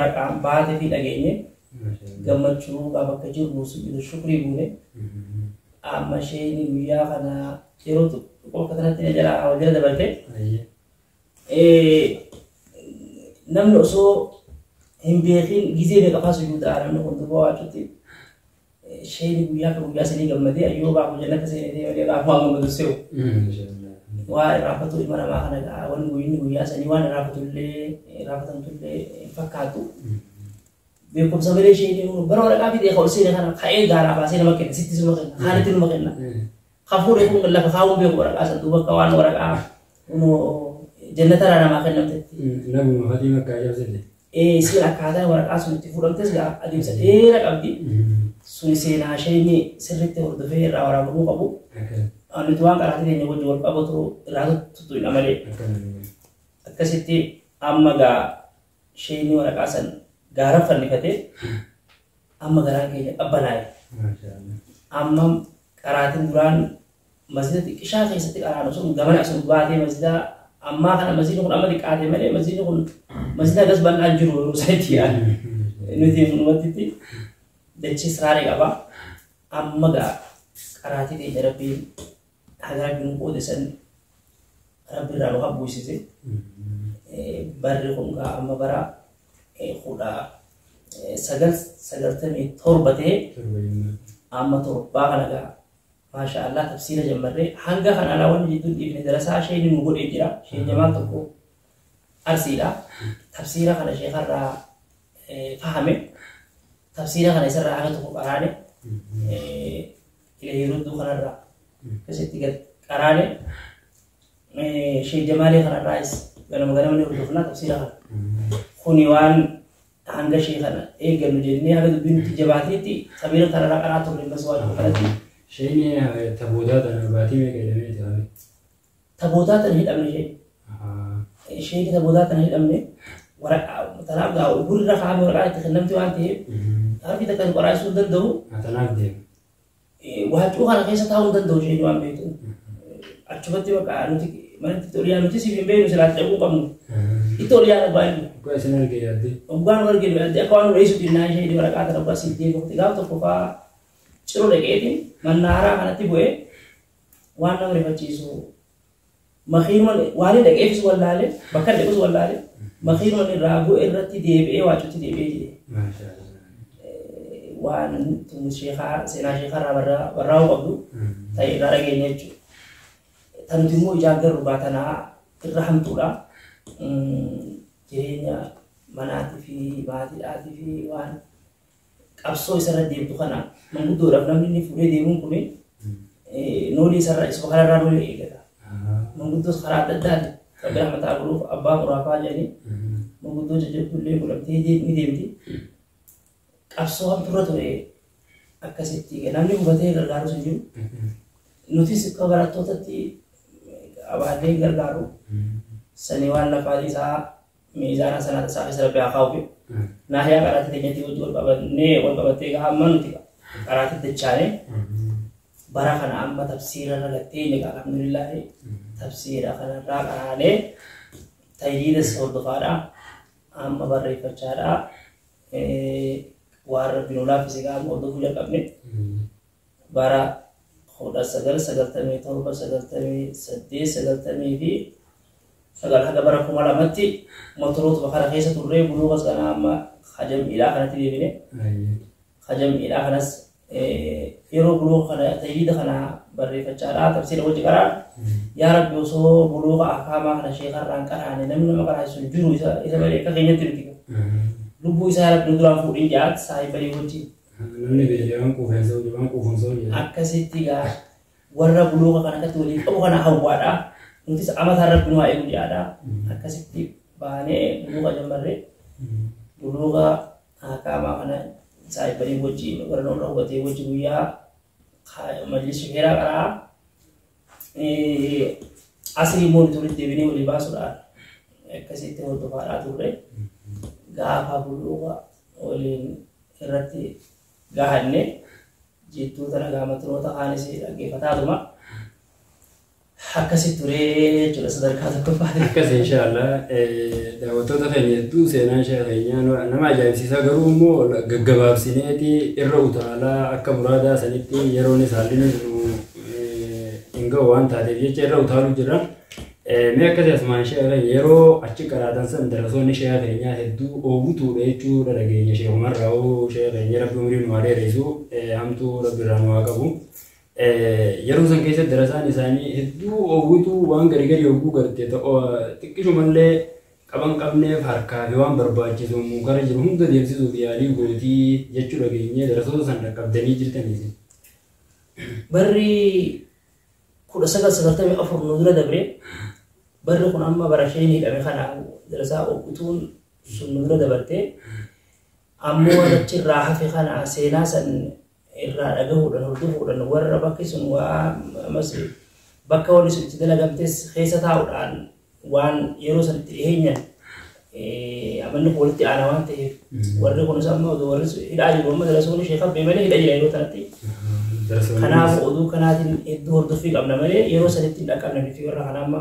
Waraqaan baatee fi dhageenye gammachuu gaafa akka jirru sujuuda shukrii buune. Amma isheen guyyaa kana yeroo tokko akka kanatti na jala wal jala dabarte. Namni osoo hin beekin gizee meeqa faa sujuudaa namni kun duuba waacutti isheen guyyaa akka guyyaa sanii gammadee ayyoo gaafa jannata seenee malee gaafa waan gammadu se'u. Waa irraanfatu ilma namaa kana gaa wanni guyyinni guyyaa sanii waan irraanfatu illee irraanfatamtu illee hin fakkaatu. Beekumsa malee isheen bara waraqaa fidee ol seene kana ka'ee gaaraa baasee nama kenna sittis nama kenna kaanitti nama kenna. Ka fuudhee kun lafa kaa'uun beeku waraqaa san duuba akka waan waraqaa kunoo jannatarraa namaa kennamtetti. Nabuma fatii makkaa cabsite. Ee isiin akkaataa waraqaa sun itti fuudhamtes gaa adeemsa dheeraa qabdi. Suni seenaa isheen sirriitti hordofee irraa waraabamuu qabu. Nuti waan qaraatii teenya wajjin wal qabatu irraa tuttuqna malee. Akkasitti amma gaa isheen waraqaa san gaara fannifatee amma garaan keenya qabbanaa'e. Amma qaraatiin duraan masjida xiqqishaa keessatti qaraanu sun gamana sun baatee masjida ammaa kana masjidni kun amma xiqqaate malee masjidni kun masjida gas bal'aan jiru yeroo sanitti yaala. Nuti numatti dachee siraaree qaba. Amma gaa qaraatii teenya rabbiin haga rabbiin nu qoode san rabbi irraa nu habbuusise. Barri kun gaa amma bara 1997 ta'e amma torbaa kana gaa maasha Allah tafsiira jammarree hanga kana alaa wanni jidduun dhiifne darasaa isheen nu godhee jira. Isheen jamaan tokko Arsiidha. Tafsiira kana sheekarraa fahame. Tafsiira kana isarraa haga tokko qaraane. Ilahii rudduu kanarraa akkasitti gad qaraane. Sheek Jamaalee kanarraayis ganama ganama ni hordofna tafsiira kana. Kuni waan hanga ishee kana eeggannu jennee haga dubbiin nutti jabaateetti sabiila kanarraa qaraa turre bas waan kanatti. Isheen tabootaa tana baatii meeqa hidhamee jiraame? Tabootaa tana hidhamne isheen. Isheen tabootaa tana hidhamne waraqaa tanaaf gaa gurra kaa'ame waraqaa itti kennamti waan ta'eef harki takka nu qaraasuu hin danda'u. Tanaaf deema. Waacuu kana keessa taa'uu hin danda'u isheen waan beektu. Achumatti bakka nuti manatti itti oliyaa nuti siif hin beeknu silaatti dhabuu qabnu. Itti oliyaa abbaa inni. Dhugaa isin arge yaaddee. Dhugaa nu arge yaaddee akka waan nu dheessu dinnaa ishee waraqaa tana dhugaa siif deebi'u gaaf tokko fa'aa ciroo dhaqeetiin mannaaraa kanatti bu'ee waan nama rifachiisu makiinuma waan inni dhaqeefis wallaale bakka inni dhaqus wallaale makiinuma inni irraa bu'e irratti deebi'ee waacutti deebi'ee jedhe. Waan tun sheekaa seenaa sheekaa irraa barraa'uu qabdu ta'e irraa dhageenya jechuudha. Tan nuti immoo ijaan garru baatanaa irra hamtuudha. Jireenya manaatii fi maatiidhaatii fi waan qabsoo isarra deemtu kana manguddoodhaaf namni inni fuudhee deemuun kun noolii isarra isuma kanarraa noolii eegata. Manguddoos karaa adda addaati rabbi rahmataa godhuuf abbaa muraafaa jedhanii manguddoo jajjabduu illee godhamtee ni deemti. Qabsoo hamturra ture akkasitti namni hubatee gargaarus hin jiru. Nutis akka barattootatti abaadee gargaaru sanii waan lafaa isaa miizaana sanaa isaa keessa rabbi haa kaa'uuf. Naahiyaa qaraatii teenyatti wajji wal qabannee wal qabattee egaa amma nuti qaraatii dachaane bara kana amma tafsiira irra gattee egaa alhamdulillaahi tafsiira kanarraa qaraanee tayyiidas hordofaadha amma barreeffachaadha waan rabbi nu laaffise egaa amma hordofuu jalqabne bara 1997, 98, 99 haga bara 2000tti motorootuma kana keessa turree buluuqas kana amma hajam'iidhaa kanatti deebine. Hajam'iidhaa kanas yeroo buluuqa kana tayyiida kana barreeffachaadhaa tafsiira wajji qaraan yaa rabbi osoo buluuqa akaamaa kana sheekarraan qaraane namni nama qaraasu hin jiru isa malee akka keenyatti nuti lubbuu isaa rabbi nu duraan fuudhin jaat saahibanii wajjin. Namni beela'ee waan quufeen sa'u waan quufuun sa'u jedha. Akkasitti gaa warra buluuqa kana akkatti waliin qabu kana hawwaadha. Nutis amataan rabbi nu haa eegu jedhaadha. Akkasitti baanee buluuqa jammarree buluuqa akaamaa kana saahibanii wajjin warra nurra hubatee wajjin guyyaa majlis shufeeraa qaraa. Asrii immoo nuti walitti deebinee walii baasuudhaan akkasitti hordofaadhaa turre. Gaafa buluuqa waliin irratti gahanne jidduu tana gaamaturoota kaanis dhaggeeffataatuma. Akkasitti turee jechuudha sadarkaa tokkoffaati. Akkas inshaallah daawwattoota keenya hedduu seenaan sheekha keenyaa nama ajaa'ibsiisaa, garuu immoo gaggabaabsineeti irra utaalaa akka muraadaa sanitti yeroon isaallee nu hin ga'u waan taateef jecha irra utaaluu jira. Mee akkasii asumaan sheekha keenya yeroo achi qaraatan san darasoonni sheekha keenyaa hedduu oowwituudha jechuudha dhageenya sheekumarraa hoo sheekha keenya rabbi umurii nu haa dheeressu, hamtuu rabbi irraa nu haa qabu. Yeroo san keessatti darasaan isaanii hedduu oowwituu waan gari gari hogguu garte xiqqishumallee qaban qabneef harkaa fi waan barbaachisu munkara jiru hunda deemsisuuf yaalii gootii jechuu dhageenye, darasoota san dhaqqabdanii jirtaniis. Barri 1994 nu dura dabre, barri kun amma bara isheen hidhame kana darasaa oowwituun sun nu dura dabarte. Ammoo warra achirraa hafe kana seenaa san irraa dhagahuudhaan hordofuudhaan warra bakki sun waa ammas bakka wanni sun itti dalagamtes keessa taa'uudhaan waan yeroo san itti dhiheenyan amanni kun walitti aanaa waan ta'eef warri kunis amma oduu warri hidhaa jiru amma darasoonni sheekha bee malee hidha jira yeroo tanatti. Kanaaf oduu kanaatiin hedduu hordoffii qabna malee yeroo sanitti hin dhaqqabne nuti warra kana amma.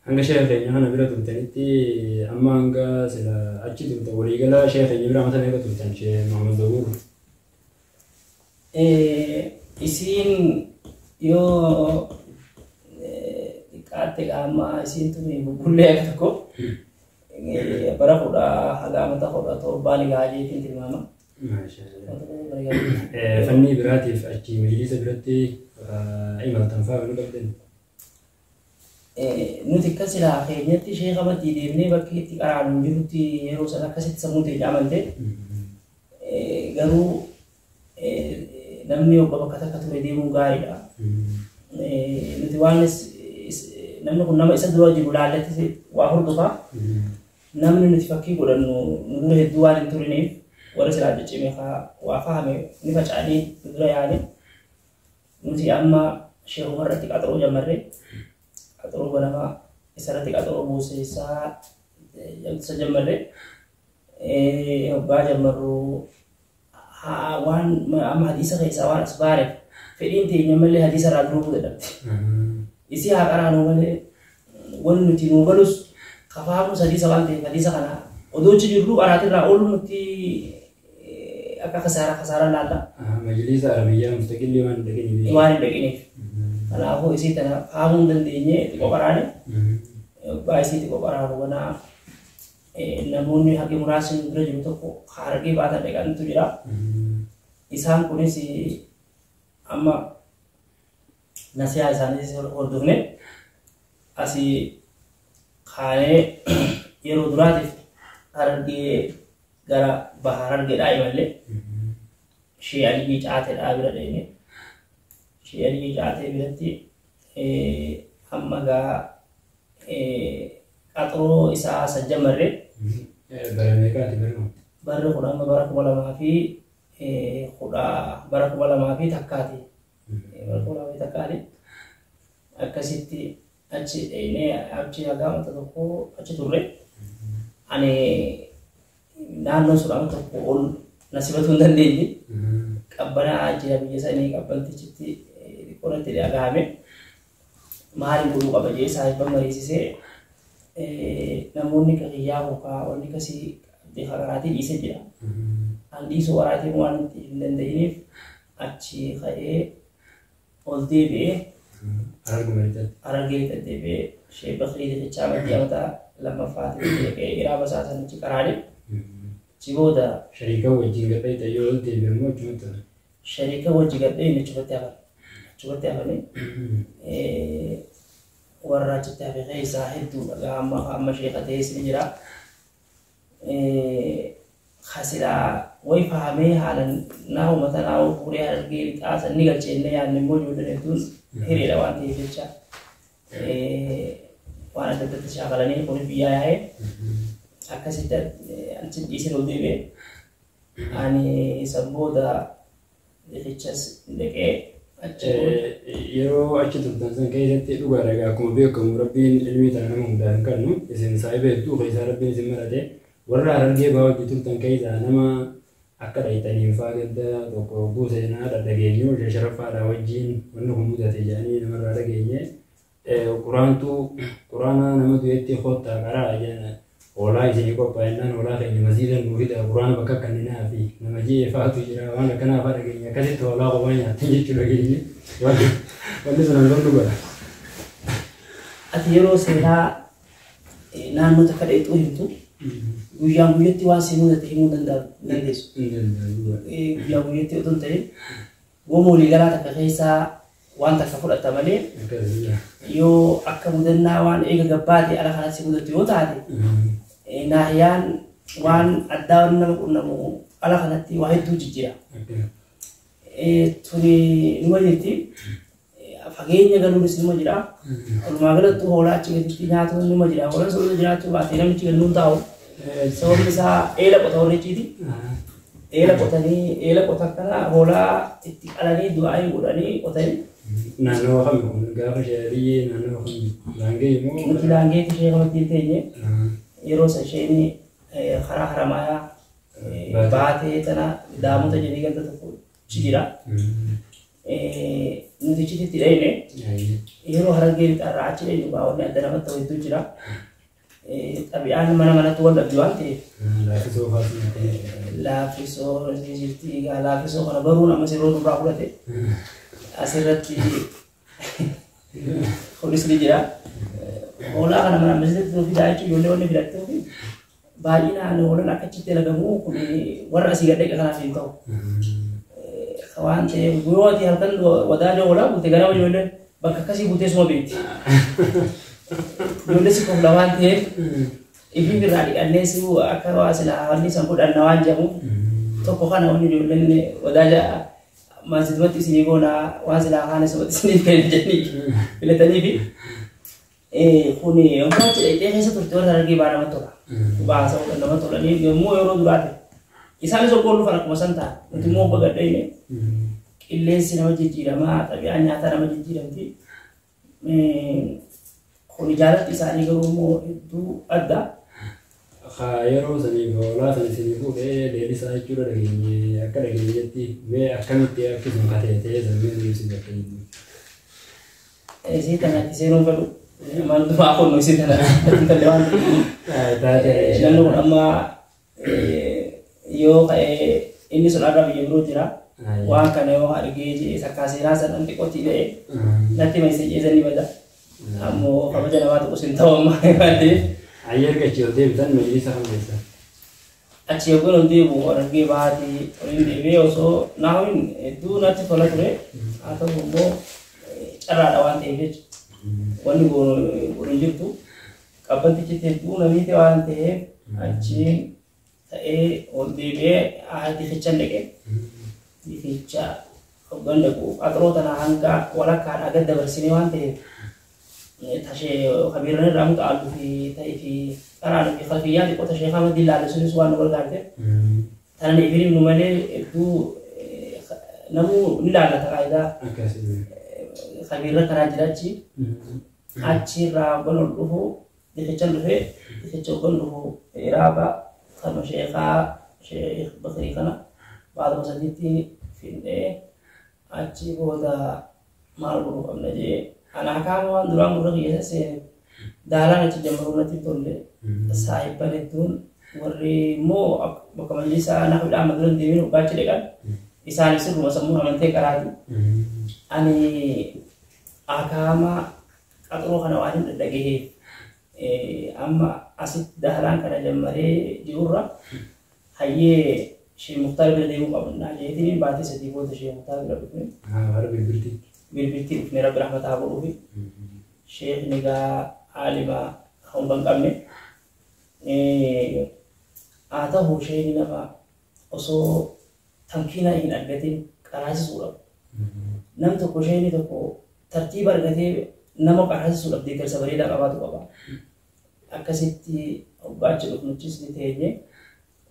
Hanga sheekha keenya kana bira turtanitti amma hanga sila achi turtan waliigala sheekha keenya bira mata meeqa turtan Sheekh Muhammad Zabuur? Isiin yoo xiqqaatte amma isiin tuni bubbullee akka tokko bara kudha haga amata 17 ni gahaa jeetiin tilmaama. Fanni biraatiif achi majlisa biratti imaltan fa'aa nu qabdan. Nuti akka silaa keenyatti sheekha maddii deemnee bakki itti qaraanu jirutti yeroo sana akkasitti sammuu teenya amante, garuu namni obbo bakka takka ture deemuun gaariidha. Nuti waan namni kun nama isa dura jiru laallatti waa hordofaa. Namni nuti fakkii godhannu nu dura hedduu waan hin turiniif warra silaa ciccime waa fahame ni faca'anii nu dura yaane. Nuti amma sheekuma irratti qaxaroo jammarre, qaxaroo ganamaa isarratti qaxaroo buuseessaa isa jammarre. Hoggaa jammarru waan amma hadiisa keessaa waan as baareef fedhiin teenya malee hadiisa irraa duruu dadhabde. Isii haa qaraanuu malee wanni nuti nuu galus kafaamus hadiisa waan ta'eef hadiisa kana odoo achi jirru qaraatirraa oolu nuti akka kasaaraa kasaaraa laalla. Majlisa Arabiyyaa mustaqilli waan hin dhaqiniif. Waan hin dhaqiniif. Kanaafuu isii tana fahamuu hin dandeenye xiqqoo qaraane. Hoggaa isii xiqqoo qaraanu ganaa namoonni haqi muraasni nu bira jiru tokko harargee baatan dhaqantu jira. Isaan kunis amma nasihaa isaaniis hordofne asii kaanee yeroo duraatiif harargee gara baha harargeedhaa imalle Shee Aliyyii Caateedhaa bira deeme. Shee Aliyyii Caatee biratti amma gaa qaxaroo isaa san jammarre. Bara meeqaati barri kun? Barri kun amma bara 2010, bara 2001ti. Bara 2001ti. Akkasitti achi dheenee achi hagaa mata tokko achi turre. Ani naannoo sun amma tokko ol nasibatuu hin dandeenye. Qabbanaa jira biyya sanii qabbantichitti xiqqoonatti dhagahame. Maaliin godhuu qaba jee saahiba mariisisee namoonni kiyyaa kukaa wanni kasii qaraatii dhiisee jira. An dhiisuu qaraatiin waan hin danda'iniif achi ka'ee ol deebi'ee Harargee lixatti deebi'ee Sheek Bakrii Riqichaa maddii amataa lammaffaatti deebi'ee iraaba isaa sanichi qaraane. Achi booda. Shariika wajjin gadhee yoo ol deebi'e immoo achumatti hafan. Shariika wajji gadhee achumatti hafan. Achumatti hafanii warra achitti hafe keessaa hedduudha. Amma amma sheeka ta'es ni jira. Kasilaa wayi fahamee haalan naa uummata naa fuudhee harargee lixaa san ni galche inni yaadne immoo ijoolleen hedduun hiriira waan ta'eef jecha waan adda addatti shaakalanii kunis biyyaa yaa'ee akkasitti achi dhiisee ol deebi'e. Ani san booda riqichas dhaqee achi Yeroo achi turtan san keessatti dhugaadha egaa akkuma beekamu rabbiin ilmii tana nama hundaaf hin kennu, isin saahiba hedduu keessaa rabbiin isin marate. Warra harargee ba'aa hojii turtan keessaa nama akka dhayxaniin faa ganda tokko hogguu seenaa dhadhageenyu sharaffaadhaa wajjin wanni kun mudate jedhanii namarraa dhageenye. Quraantu quraana nama du'etti kottaa karaa jedhan hoolaa isinii qophaa'ennaan hoolaa keenya masiida nuu fida quraana bakka kanninaa fi nama ji'ee faatu jira waan akkanaa fa'aa dhageenya akkasitti hoolaa kophaa nyaatan jechuu dhageenye wanni sun hangam dhugaadha. Ati yeroo seenaa naannoo takka dheexuu himtu guyyaan guyyatti waan si mudate himuu dandeessu. Guyyaa guyyatti otoo hin ta'in gomoo waliigalaa takka keessaa waan takka fudhatta malee yoo akka mudannaa waan eega gabbaate ala kanatti si mudatu yoo taate naahiyaan waan addaa waan nama qunnamu ala kanatti waa hedduu jijjiira. Tuni numa jirti. Fageenya galuunis numa jira. Walumaa galatti hoolaa achi gaditti nyaatuun numa jira. Hoolaan sun jiraachuu baatee namichi gannuun taa'u. Sababni isaa eela qota warri achiiti. Eela qotanii eela qotan kana hoolaa itti qalanii du'aa godhanii qotanii. Naannawa kami kun gaafa shaariyyee naannawa kami laangee immoo. Nuti laangeetti ishee kamatti hin teenye yeroo san isheen karaa Haramaayaa baatee tana daamota jedhanii ganda tokko achi jira. Nuti achitti dhayne yeroo Harargee lixaarraa achi dhaynu wanni adda namatti ta'u hedduu jira. Xabi'aan mana manatti wal dhabdi waan ta'eef. Laaffisoo fa'aatu nyaatanii. Laaffisoo jirti egaa laaffisoo kana baruun ammas yeroo nurraa fudhate asirratti kunis ni jira. Hoolaa kana mana ammasitti nu fidaa jechuun ijoollee wanni filattee fi baay'inaan hoolaan akka achitti dalagamu kun warra asii gad dhaqe kanaaf hin ta'u. Waan ta'eef yoo ati halkan wadaajoo hoolaa bulte ganama ijoolleen bakka akkasii bultee suma beekti. Ijoollee si kofla waan ta'eef ifii irraa dhiqannee si akka waa silaa wanni san godhanna waan jedhamuuf tokko kana wanni ijoolleen wadaaja maasitumatti isinii goonaa waan silaa kaan isumatti isinii kenna jedhanii filatanii fi kun yommuu achi dhaqxee keessa turte warra Harargee baa namatti tola. Baasa namatti tolanii yommuu yeroo duraate isaanis obboon dhufan akkuma san ta'a nuti immoo obbo gadheenye qilleensi nama jijjiiramaa xabi'aan nyaataa nama jijjiiramti. Kun jaalatti isaanii garuu immoo hedduu adda. Yeroo saniif hoolaa san isinii fuudhee leellisaa jechuudha dhageenye akka dhageenyetti mee akkamitti akka isin kateetee sammee ibsi bakka inni. Isii tanatti seenuu fedhu maaltu maa kunnu isii tana intalli waan ta'eef. Namni kun amma yoo ka'ee inni sun har'a biyya biroo jira. Waan kana yoo argee jee takkaa seenaa san dhamti qotii ta'e natti maisee jeesanii ni bada. Ammoo kabaja namaa tokko sin ta'u amma waan ta'eef. Ayyee erga achi ol deebitan majlisa kam keessa? Achi yogguu ol deebi'u Harargee bahaatii oliin deebi'ee osoo naawin hedduu natti tola ture. Haa ta'u immoo carraadha waan ta'eef jecha. Wanni godhu hin jirtu. Qabbantichi hedduu namiite waan ta'eef achiin ta'ee ol deebi'ee difichan dhaqe. Dificha hoggan dhaqu qaxaroo tana hanga walakkaadhaa gad dabarsinee waan ta'eef tashee kabiiran irraa muxaaluu fi ta'ee fi qaraanuu fi kalfiyyaa xiqqoo tashee kama dillaale sunis waan nu gargaarte. Tanan ifin himnu malee hedduu namuu ni laallata qaayidaa. Kabiirra karaa jira achi. Achirraa hoggan ol dhufu difichan dhufee dificha hoggan dhufu raaba kanuma sheekaa sheekh Bakrii kana baatuma sadiitti finnee achi booda maal godhuu qabna jee ana akaama waan duraan gurra kiyya seene daalaan achi jammaruu natti hin tolle saahibban hedduun warri immoo bakka majlisaa naaf dhaama dura hin deemin hoggaa achi dhaqan isaanis sirruma sammuun amantee qaraati. Ani akaama qaxaroo kana waan hin dhadhagaheef amma asitti daalaan kana jammaree jirurra hayyee Sheekh Muktaar bira deemuu qabna jeetiin baatee sadii booda Sheekh Muktaar bira dhufne. Warra Birbirtii. Birbirtii dhufne Rabbi rahmata haa godhuufi. Sheekhni egaa aalima hanga hin qabne. Haa ta'u sheekni nama osoo tamkiina hin argatin qaraasisuudhaaf. Nam tokko sheekni tokko tartiiba argatee nama qaraasisuudhaaf deeggarsa bareedaa qabaatu qaba. Akkasitti hoggaa achi dhufnuchis ni teenye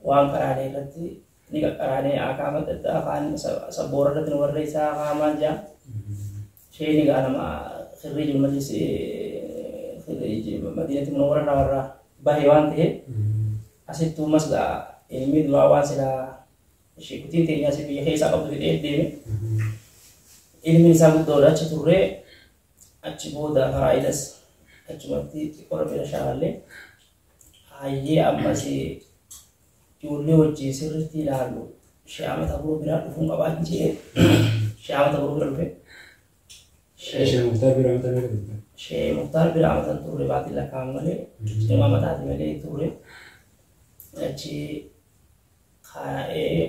waan qaraanee irratti ni qaqqaraanee akaama adda addaa afaan sabboora irratti nu barreessaa akaamaan jaa. Sheekni egaa nama khirriiji majlis khirriiji Madiinatti Munawwara irraa warra bahe waan ta'eef asittuu mas gaa ilmi duraa waan silaa sheekutiin teenya asii biyya keessaa qabdu fidee deeme. Ilmi isaa guddoodha achi turree Achi booda faraa'idas achumatti xiqqoo bira shaakallee hayyee ammas ijoollee wajjin sirriitti ilaalu shee amata biroo biraa dhufuun qabaa jee shee amata biroo bira dhufe. Shee Muktaar bira amata meeqa turte? Shee Muktaar bira amatan turre baatii lakkaa'amu malee cimaa mataati malee turre. Achi kaa'ee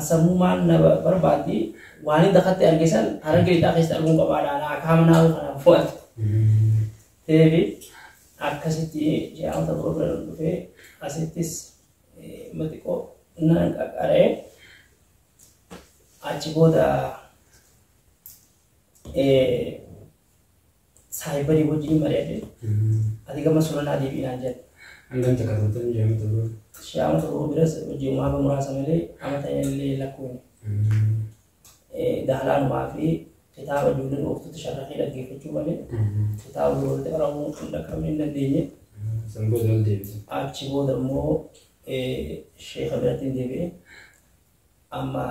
sammumaan na barbaaddi waan inni dakatti arge san Harargee Lixaa keessatti arguun qabaadha. Akaama naa kanaaf fu'ate. Ta'eefi akkasitti shee amata biroo bira dhufee asittis xiqqoo nan qaqqaree achi booda saayibanii wajjin mari'adhe. Ati gama sunanaa deebiinaan jedhe. Hangam takka turtan shee amata biroo? Shee amata biroo biras hojii haga muraasa malee amata illee lakkoofne. Dahalaanumaa fi kitaaba ijoolleen ooftutti sharraqee dhaggeeffachuu malee kitaaba birootti qaramuu hin dhaqqabne hin dandeenye. San booda ol deebite. Achi booda immoo sheeka biratti hin deebi'e. Amma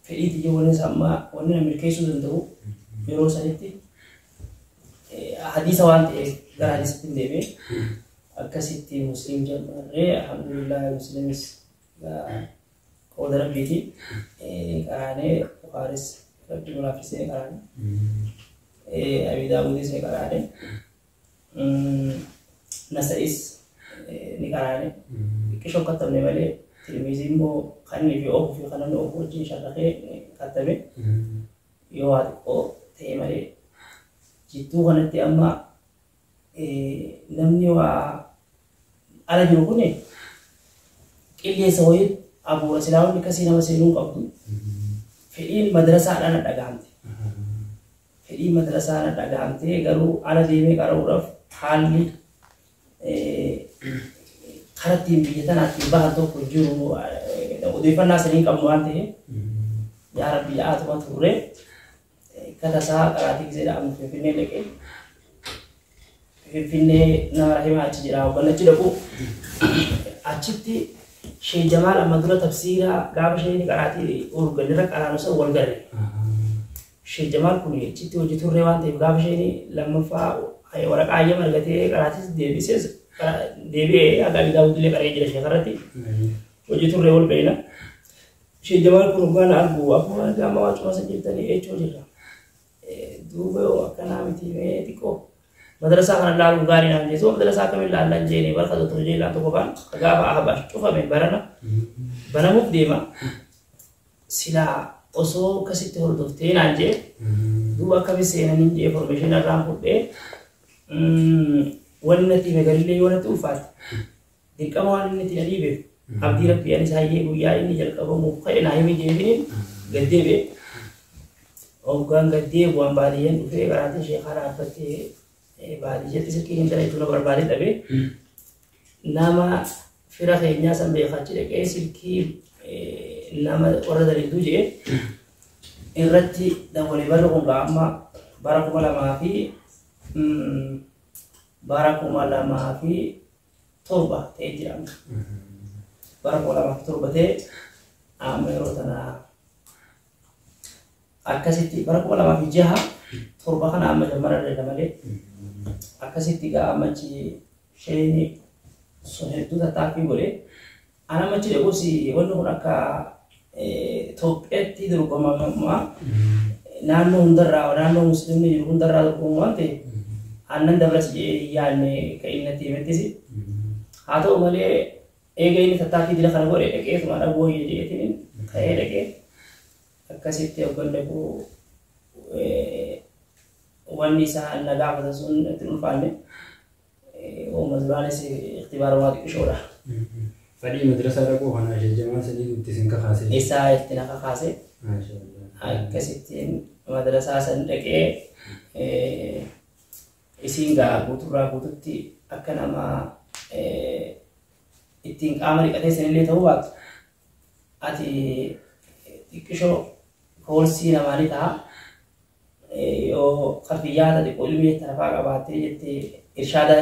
fedhii tiyya wanni amma wanni na milkeessuu danda'u yeroo sanitti hadiisa waan ta'eef gara hadiisatti hin deebi'e. Akkasitti Muslim jammarree alhamdulillah Muslimis qooda Rabbiiti. Qaraanee Bukaaris Rabbi nu laaffisee ni qaraane. Abi Daawudis ni qaraane. Nasa'is ni qaraane. Xiqqishoo kattabne malee Tirmizii immoo kan inni fi oofuu fi kan namni oofu wajjin sharraqee kattabe. Yoo waa xiqqoo ta'e malee jidduu kanatti amma namni waa ala jiru kun qilleensa wayii abuura silaa wanni akkasii nama seenuu hin qabdu. Fedhiin madrasaadhaan na dhagahamte. Fedhiin madrasaa na dhagahamte garuu ala deemee qara'uudhaaf haalli karaa ittiin biyya tanaa ittiin bahan tokko hin jiru odeeffannaa sanii hin qabnu waan ta'eef yaa Rabbi yaa'atuma turre katasaa qaraatii gisee dhaabnu Finfinnee dhaqee Finfinnee nama rahimaa achi jira hoggan achi dhaqu achitti Shee Jamaal amma dura tafsiira gaafa isheen qaraatii urganirra qaraanu san wal garre. Shee Jamaal kun achitti hojii turre waan ta'eef gaafa isheen lammaffaa waraqaa hayyama argatee qaraatis deebises deebi'ee haga Abi Daawud illee qaree jira sheekarratti hojii turre wal beeyna. Shee Jamaal kun hoggaan argu akkuma gama waa cuma san jirtanii eechoo jirra. Duuba yoo akkanaa miti mee xiqqoo madrasaa kana laaluun gaarii naan jeesoo madrasaa akkamiin laallan jeeni barka Dr. Jeelaan tokko faan gaafa Ahbaash cufame barana banamuuf deema silaa osoo akkasitti hordoftee naan jee duuba akkami seenaniin jee information irraan fudhee wanni natti hime garillee yoo natti ulfaate dirqama waan inni itti na dhiibeef abdii Rabbii anis hayyee guyyaa inni jalqabamuuf ka'e naa himi jeefiniin gad deebi'e. Hoggaan gad deebi'u waan baadiyyaan dhufee qaraatiin sheekaa dhaabbattee baadiyyatti silkii hin dalagu na barbaade dhabe. Nama fira keenyaa san beekaa achi dhaqee silkii nama warra dalayduu jee irratti dawwalee barri kun amma bara 2007 ta'ee jira. Bara 2007 ta'e amma yeroo tana akkasitti bara 2006 7 kana amma jammara irra malee akkasitti gaa amma achi sheeni sun hedduu tattaaffii godhe. Ana amma achi dhaqus wanni kun akka Itoophiyaatti dorgomamaa naannoo hundarraa naannoo musliimni jiru hundarraa dorgomamu waan ta'eef aannan dabras jedhee yaadne kan inni natti himettis. Haa ta'u malee eega inni tattaaffii dila kana godhe dhaqeetuma dhagoo jedheetiin ka'ee dhaqee akkasitti hoggan dhaqu wanni isaa na gaafatan sun itti ulfaanne uuma duraanis ikhtibaara waa xiqqishoodha. Fedhii madrasaa dhaquu kana Shee Jamaal sanii itti isin kakaase. Isaa itti na kakaase. Akkasittiin madrasaa san dhaqee isiin gaa guuturraa guututti akka nama ittiin qaama dhiqatee sanillee ta'uu baatu ati xiqqishoo koorsii namaa ni ta'a. Yoo kafiyyaata xiqqoo ilmi tarafaa qabaattee jettee irshaada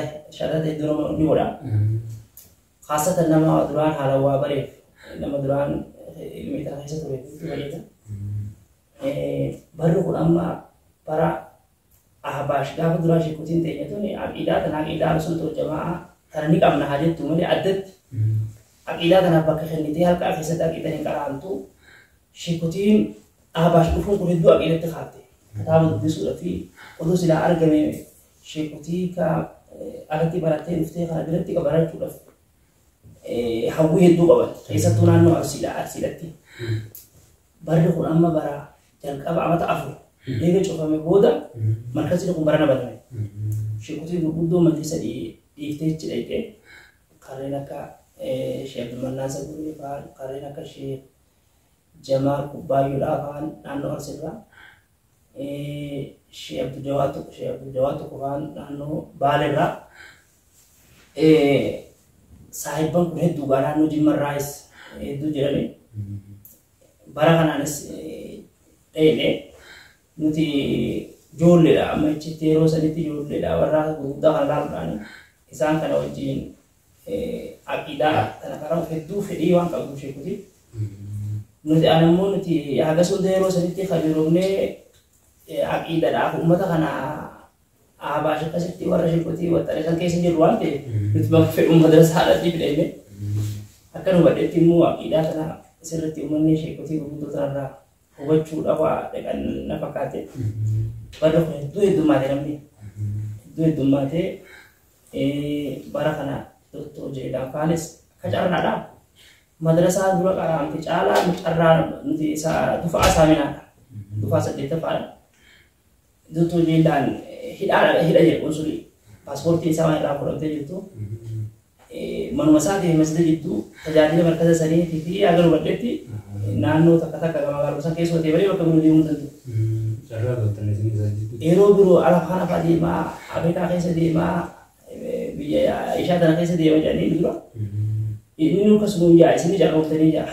hedduu nama ni godha. Khaasatan nama duraan haala waa bareef nama duraan ilmi tana keessa ture hedduu fayyada. Barri kun amma Bara Ahbaash gaafa duraa sheekotiin teenya tuni aqiidaa tana aqiidaa Ahlusunnah wal Jama'aa tana ni qabna haa jettu malee addatti aqiidaa tanaaf bakka kennitee halqaa keessatti aqiidan hin qara'amtu. Sheekotiin Ahbaash dhufuun kun hedduu aqiidatti kaafte. Kitaaba dubbisuudha fi oduu silaa argame sheekotii ka alatti barattee dhuftee kana biratti barachuudhaaf hawwii hedduu qaban. Keessattuu naannoo Arsiidhatti. Barri kun amma bara jalqaba amata 4 eega cufame booda markazni kun barana baname. Sheekotii gurguddoo majlisa dhiiftee achi dhaqxee kanneen akka Sheekh Abdulmannaan Sabuuree fa'aa, kanneen akka Sheekh Jamaal Kubbaayyoodhaa fa'aan naannoo Arsiirraa, Sheekh Abdul Jawaad tokko fa'aan naannoo Baaleerraa, saahibban kun hedduu gaa naannoo Jimmarraayis hedduu jirani. Bara kanaanis dhaqne nuti ijoolleedha, amma achitti yeroo sanitti ijoolleedha, warra gurguddaa kana laaluudhaan isaan kana wajjin aqiidaa kana karaa hedduu fedhii waan qabdu sheekuti. Nuti an immoo nuti hagas hunda yeroo sanitti kabiroomnee aqiidaadhaaf uummata kana Ahbaash akkasitti warra sheekutii waxxane san keessa jirru waan ta'eef nuti bakka fedhu madrasaadhaatti fidhenne. Akka nu hubadhetti immoo aqiidaa kana sirriitti uummanni sheekutii gurguddoo tanarraa hubachuudhaaf waa dhaqan na fakkaate. Barri kun hedduu heddummaate, namni hedduu heddummaate. Bara kana Doktor Jeelaan faanis akka carraadha. Madrasaa dura qaraamte caalaa carraa nuti dufaa saaminaadha. Dufaa 8ffaadha. Doktor Jeelaan hidhaadha, hidha jedhu qonsulii. Paaspoortiin isaa waan irraa fudhamtee jirtu. Manuma isaatii masjida jidduu tajaajila markaza saniitii fi haga hubadhetti naannoo takka takka magaaluma san keessa ta'e malee bakka biroo deemuu danda'u. Carraa toltan isin isa jidduu. Yeroo biroo ala kana fa'aa deemaa, Afrikaa keessa deemaa, biyya ishaa tana keessa deema jedhanii dura. Inni nu akkasuma jaa isin carrooftanii jaa.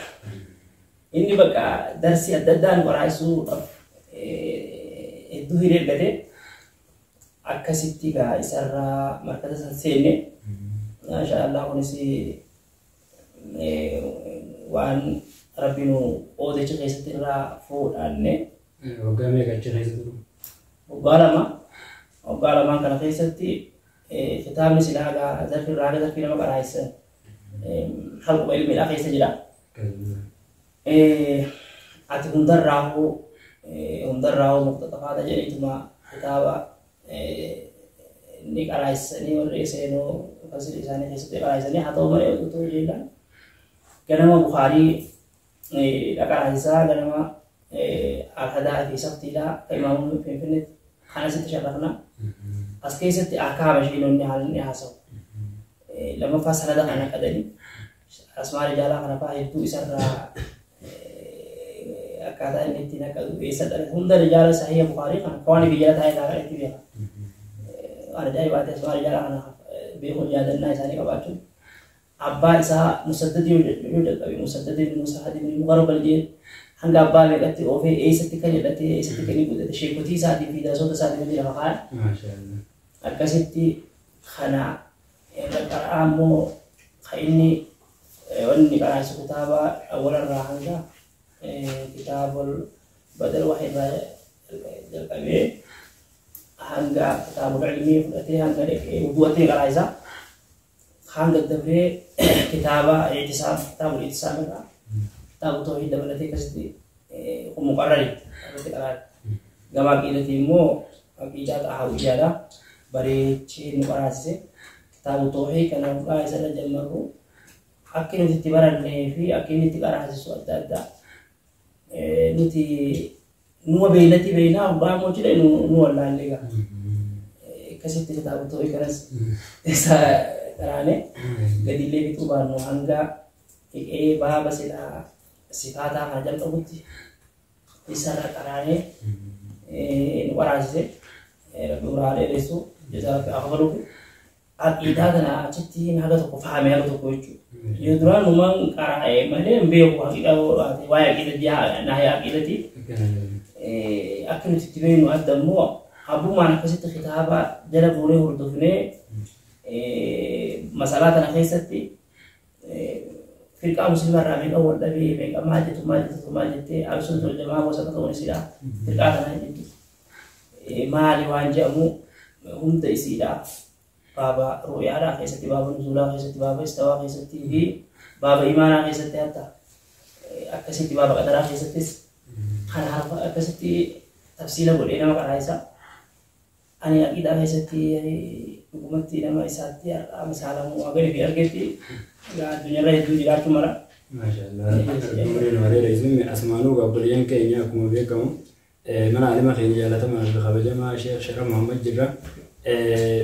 Inni bakka darsii adda addaa nu qaraasisuudhaaf hedduu hiree argate. Akkasitti gaa isarraa markaza san seenne. Maasha Allah, kunis waan rabbi nu qoodecha keessatti irraa fuudhanne. Waggaa meeqa achi keessa turu? Waggaa 2. Waggaa lamaan kana keessatti kitaabni silaa gaa zarfii irraa haga zarfii nama qaraasisan halquma ilmiidhaa keessa jira. Ati hundarraahuu muqtaxafaata jedhaniituma kitaaba ni qaraasisanii warri seenuu fasili isaanii keessatti qaraasisanii. Haa ta'u malee, otoo jeelaan ganama Bukaarii dhaqaraasisaa, ganama alhadaa fi sabtiidhaa akka imaamu Finfinneetti kanasitti sharrafna. As keessatti akaama shiinonni haalli inni haasa'u. Lammaffaa sanada kana qadanii asmaa rijaalaa kana fa'aa hedduu isarraa akkaataa inni ittiin akka eessa dhalate hunda rijaala sahiha Bukaarii kana akka waan biyya taa'ee taa'ee itti beeka. Waan ajaa'ibaati asmaa rijaalaa kana beekuun, yaadannaa isaanii qabaachuun. Abbaa isaa Musaddadii yoo jalqabe, Musaddadii ibn Musahad ibn Mugharbal jee hanga abbaa meeqatti oofee, eessatti kan jedhate, eessatti kan inni guddate, sheekotii isaatii fi darasoota isaatii hojii lafa kaa'an. Akkasitti kana irra qara'aa immoo kan inni wanni qaraasu kitaaba awwalarraa hanga kitaaba badal waxii irraa jalqabee hanga kitaaba ilmii fudhatee hanga wudu'atti qaraasa. Hanga dabree kitaaba ictisaam, kitaaba ictisaam irraa kitaaba tawhiid dabalatee akkasitti muqarrari irratti qaraara. Gama aqiidatii immoo aqiidaa xahaawiyyaadha. Bareechee nu qaraasise. Kitaaba tawhiid kana dhugaa isarra jammarru akka nuti itti barannee fi akka inni itti qaraasisu adda addaa. Nuti numa beeynatti beeynaa dhugaa immoo jedhe nu wallaallee gaa. Akkasitti kitaaba tawhiid kanas isa qaraane gadillee fixuu baannu hanga dhiqee baaba silaa sifaataa kana jalqabutti isarra qaraanee nu qaraasise. Rabbi biraa dheeressu, jazaa Rabbi haa kafaluufi. Aqiidaa kana achitti haga tokko fahame, haga tokko jechuudha. Yoo duraan numaan qaraa'e malee hin beeku haqiiqaa waa'ee aqiidati naahii aqiidati. Akka nuti itti beeknu adda immoo abbummaan akkasitti kitaaba jala buunee hordofnee masalaa tana keessatti firqaa musliima irraa meeqa wal dhabee, meeqa maal jettu maal jettu maal jettee, Ahlusunnah wal Jamaa gosa ta'uun isidha firqaa kana jettu. Maali waan jedhamu hunda isiidha. Baaba ru'yaadhaa keessatti, baaba nuzuulaa keessatti, baaba istawaa keessatti fi baaba imaanaa keessatti hatta akkasitti baaba qadaraa keessattis kanaaf akkasitti tafsiila godhee nama qaraayisa. Ani aqiidaa keessatti dhugumatti nama isaatti har'aa misaalamuu agarii fi argetti addunyaarra hedduu jiraachuu mala. Maashaallah. Umriin wareera isin asumaanuu obboleeyyan keenya akkuma beekamu mana alima keenya jaalatamaa fi kabajamaa Sheekh Sharaf Muhammad jirra.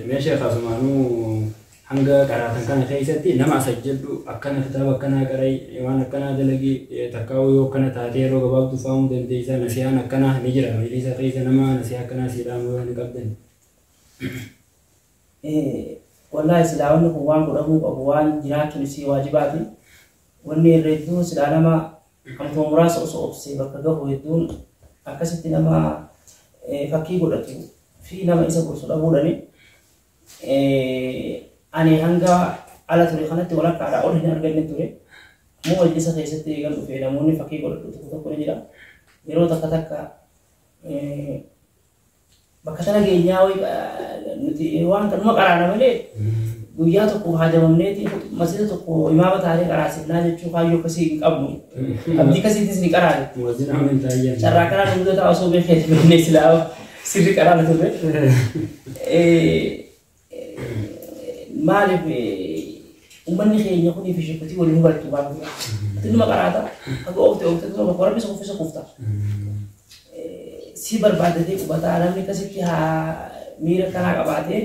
Mee Sheekh asumaanuu hanga qaraatan kana keessatti nama as jedhu akkana kitaaba akkanaa qarai waan akkanaa dalagi takkaa'uu yoo akkana taatee yeroo gabaabduu faamuu dandeessaa nasiyaan akkanaa ni jira majliisa keessa nama nasiyaa akkanaa sii dhaamu yoo ni qabdan. Wallaahi silaa wanni kun waan godhamuu qabu waan jiraachuun isii waajibaati. Wanni irra hedduun silaa nama amtoo muraasa osoo obsee bakka gahu hedduun akkasitti nama fakkii godhatu fi nama isa gorsu dhabuudhani. Ani hanga ala ture kanatti walakkaadhaa ol hin arganne ture. Ammoo majlisa keessatti eegan dhufe namoonni fakkii godhatu tokko tokko ni jira. Yeroo takka takka bakka tana geenyaa nuti waan kanuma qaraana malee guyyaa tokko haajamamneeti masjida tokko imaama taanee qaraasifnaa jechuu kaayyoo akkasii hin qabnu. Abdii akkasiitis ni qaraane. Carraa kanaan hundoota osoo beekee beeknee silaa sirri qaraana turre. Maaliif uummanni keenya kunii fi sheekotii waliin hubattu waan dura. Ati numa qaraata haga oofte oofte tuma bakka rabbi isa kuffisa kufta. Si barbaaddatee qubataa namni akkasitti haa miira kanaa qabaatee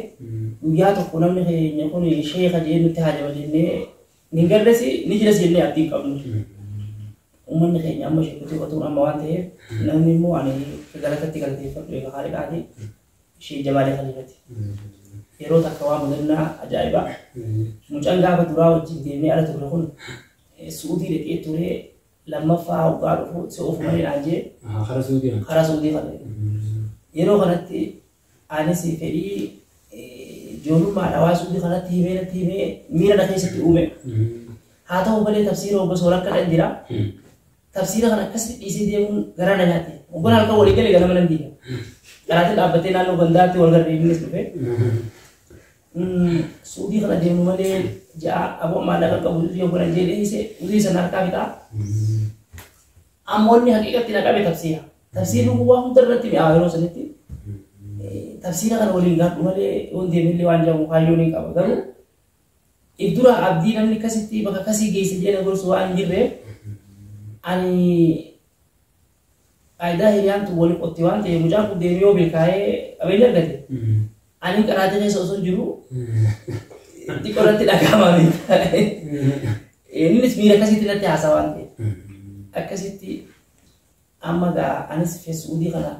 guyyaa tokko namni keenya kun sheeka jee nutti haajama jennee ni garresi ni jiras jennee abdii hin qabnu. Uummanni keenya amma sheekotii hubatuun amma waan ta'eef namni immoo ani galatatti galateeffadhu eega haaliqaati ishee Jamaalee Khaliifati. Yeroo takka waan mudannaa ajaa'ibaa. Mucaan gaafa duraa wajjin deemee ala turre kun Suudii dhaqee ture lammaffaa hoggaa dhufu si oofu malee naan jee Karaa Suudii. Karaa Suudii kana. Yeroo kanatti anis fedhii ijoollummaadha waa Suudii kanatti himee natti himee miira na keessatti uume. Haa ta'u malee tafsiira obbo Soora akka dhan jira. Tafsiira kana akkasitti dhiisee deemuun garaa na nyaate. Hoggan halkan walii galee ganama nan diiga. Karaatiin dhaabbatee naannoo gandaatti wal garree innis dhufe. Suudii kana deemu malee ja'a aboo maallaqa qabu yoo godhan jedhee dhiise uzii sana harkaa fixaa. Ammoo inni haqiiqatti na qabe tafsiira. Tafsiirri kun waa hunda irratti mi'aawa yeroo sanitti. Tafsiira kana waliin gaadhu malee yoon deemillee waan jedhamu kaayyoon hin qaba. Garuu if dura abdii namni akkasitti bakka akkasii geesse jedhee na gorsu waan hin jirreef ani faayidaa hiriyaan tun wali qotti waan ta'eef mucaan kun deemee yoo milkaa'ee qabeenya argate ani qaraatii keessa osoo hin jiru xiqqoo irratti dhaga'ama. Innis miira akkasitti natti haasaa waan ta'eef akkasitti amma gaa anis fesuudii kana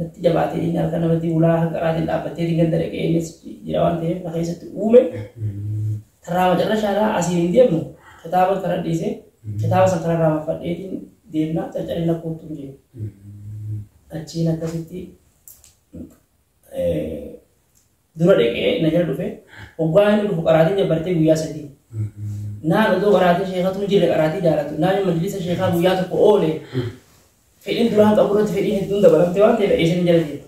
natti jabaatee inni harka namatti ulaa qaraatiin dhaabbattee ganda dhaqee innis jira waan ta'eef na keessatti uume. Tarraa macarrashaadhaa asiin hin deemnu kitaaba karaa dhiisee kitaaba san karaa raamafadheetiin deemna caccabina kootu hin jiru. Achiin akkasitti dura dhaqee na jala dhufe hoggaa inni dhufu qaraatiin jabbartee guyyaa 3. Naan otoo qaraatii sheekatu hin jirre qaraatii jaalatu naan majlisa sheekaa guyyaa tokko oole fedhiin duraan qabu irratti fedhiin hedduun dabalamte waan ta'eef eessan jala deema.